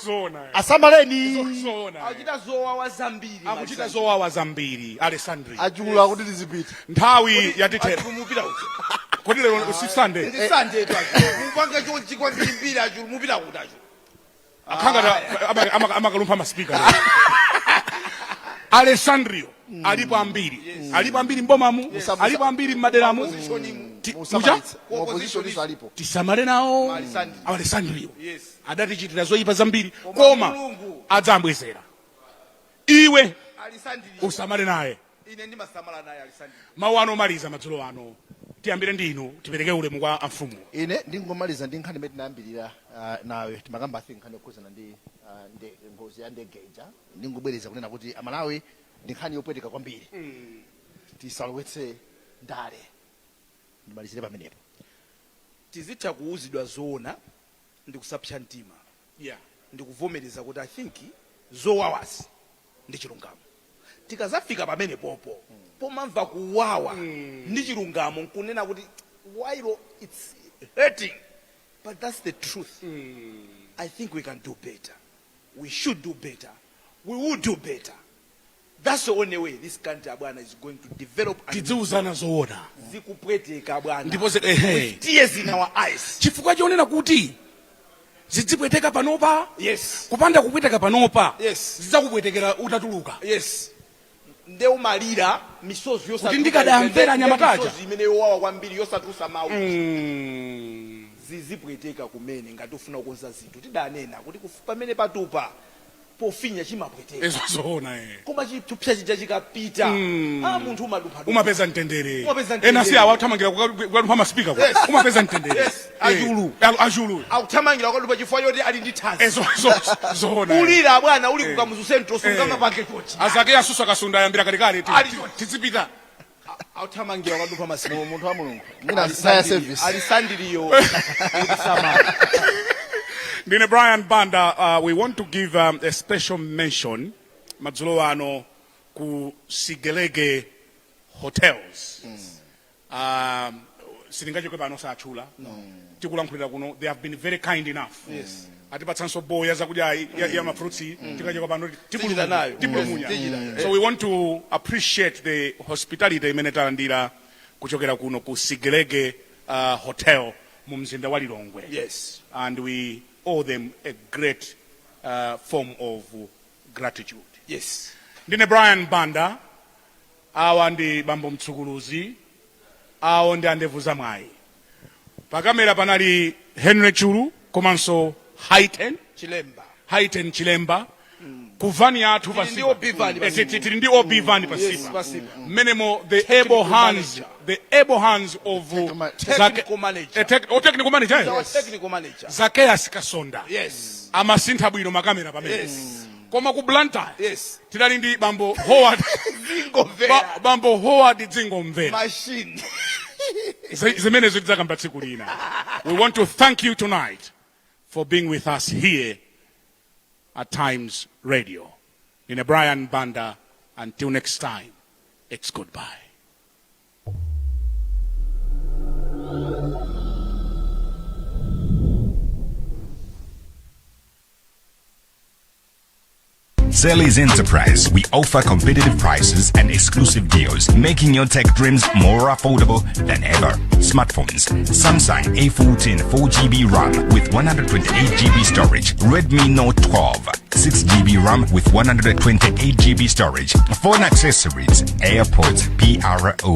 Zoona. Asamaleni. Zoona. Akuchita zowawa zambiri. Akuchita zowawa zambiri Alessandrio. Achula kuti tizipita. Nthawi yatithera. Mupita kuti? Kodi lero si Sunday? Ndi Sunday tu, achulu. Mupanga chonchi kwambirimbiri, achulu. Mupita kuti, achulu? Akhanga amakalumpha masipika. Alessandrio alipo ambiri, alipo ambiri mbomamu, alipo ambiri mmaderamu. Mucha Musamalitsa. Mu opposition iso alipo. Tisamale nawo. Alessandrio. Alessandrio adatichitira zoyipa zambiri, Koma koma Mulungu. adzambwezera. Iwe Alessandrio usamale naye. Ine ndimasamala naye Alessandrio. Mawu ano omaliza madzulo ano, tiyambire ndi inu, tipereke ulemu kwa amfumu. Ine ndingomaliza ndi nkhani imene tinayambirira nawe. Timakamba athi nkhani yokhuzana ndi ngozi ya ndege ija. Ndingobwereza kunena kuti Amalawi, ndi nkhani yopweteka kwambiri, tisalowetse ndale. Ndimalizire pamenepo. Tizitha kuwuzidwa zoona ndi kusapsa mtima ndikuvomereza kuti I think zowawazi ndi chilungamo. Tikazafika pamene popo pomamva kuwawa ndi chilungamo nkunena kuti while it's hurting, but that's the truth, I think we can do better, we should do better, we will do better. That's the only way this country, bwana, is going to develop and Tidziuzana zoona. Zikupweteka, bwana, Ndipo ehe. with tears in our eyes. Chifukwa chonena kuti zidzipweteka panopa, kupanda kupweteka panopa zidzakupwetekera utatuluka. Yes, nde umalira misozi Kuti ndikadamvera anyamataja. Misozi imene yowawa kwambiri yosatulutsa mawu. Zizipweteka kumene ngati ufuna kukonza zinthu. Tidanena kuti pamene patupa pofinya chimapweteka. Ezo zoona, eh. Koma chithupsa chija chikapita, ah, munthu umadupha. Umapeza mtendere. Umapeza mtendere. Ena si awa athamangira kukalumpha masipika. Umapeza mtendere. Yes, achulu. Achulu. Akuthamangira kukadupa chifukwa choti ali ndi thanzi. Ezo zoona, eh. Ulira, bwana, uli kuKamuzu Central, sungamapange chochi. Azake asusa kasunda ayambira kalekale. Ali chonchi. Tizipita. Akuthamangira kukadupa masipika. Munthu wa Mulungu mwina fire service. Alisandiriyo utisamala. Ndine Brian Banda. We want to give a special mention madzulo ano ku Sigelege Hotels. Sitingachokwe pano osatchula. No. Tikulankhulira kuno, they have been very kind enough. Atipatsanso boya zakudya ya mafruits. Tikachoka pano Tichita nayo. tipulumunya. Yes, tichita. So we want to appreciate the hospitality imene talandira kuchokera kuno ku Sigelege Hotel mu mzinda wa Lilongwe. And we owe them a great form of gratitude. Ndine Brian Banda, awa ndi bambo Mtsukuluzi, awo ndi andevu zamwayi. Pakamera panali Henry Chulu komanso Haiten Chilemba. Haiten Chilemba. Kuvani yathu Tili ndi OB van Eh, tili ndi OB van pasipa. Pasipa. Mmenemo the able hands, the able hands of Technical manager. Oh, technical manager, eh? Our technical manager. Zakeas Kasonda amasintha bwino makamera pamene. Koma ku Blantyre tidali ndi bambo Howard Zingomvera. Bambo Howard Dzingomvera. Machine. Zimenezo tidzakamba tsiku lina. We want to thank you tonight for being with us here at Times Radio. Ndine Brian Banda. Until next time, it's goodbye. Sally's Enterprise, we offer competitive prices and exclusive deals, making your tech dreams more affordable than ever. Smartphones, Samsung A14 4GB RAM with 128GB storage, Redmi Note 12, 6GB RAM with 128GB storage, phone accessories, AirPods PRO,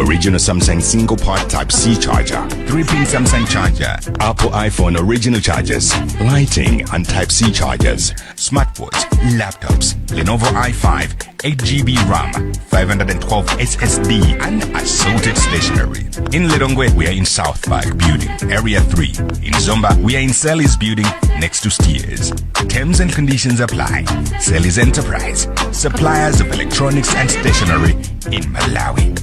original Samsung single port Type C charger, 3-pin Samsung charger, Apple iPhone original chargers, lighting and Type C chargers, smartwatch, laptops, Lenovo i5, 8GB RAM, 512 SSD, and assorted stationery. In Lilongwe, we are in South Park Building, Area 3. In Zomba, we are in Sally's Building, next to Steers. Terms and conditions apply. Sally's Enterprise, suppliers of electronics and stationery in Malawi.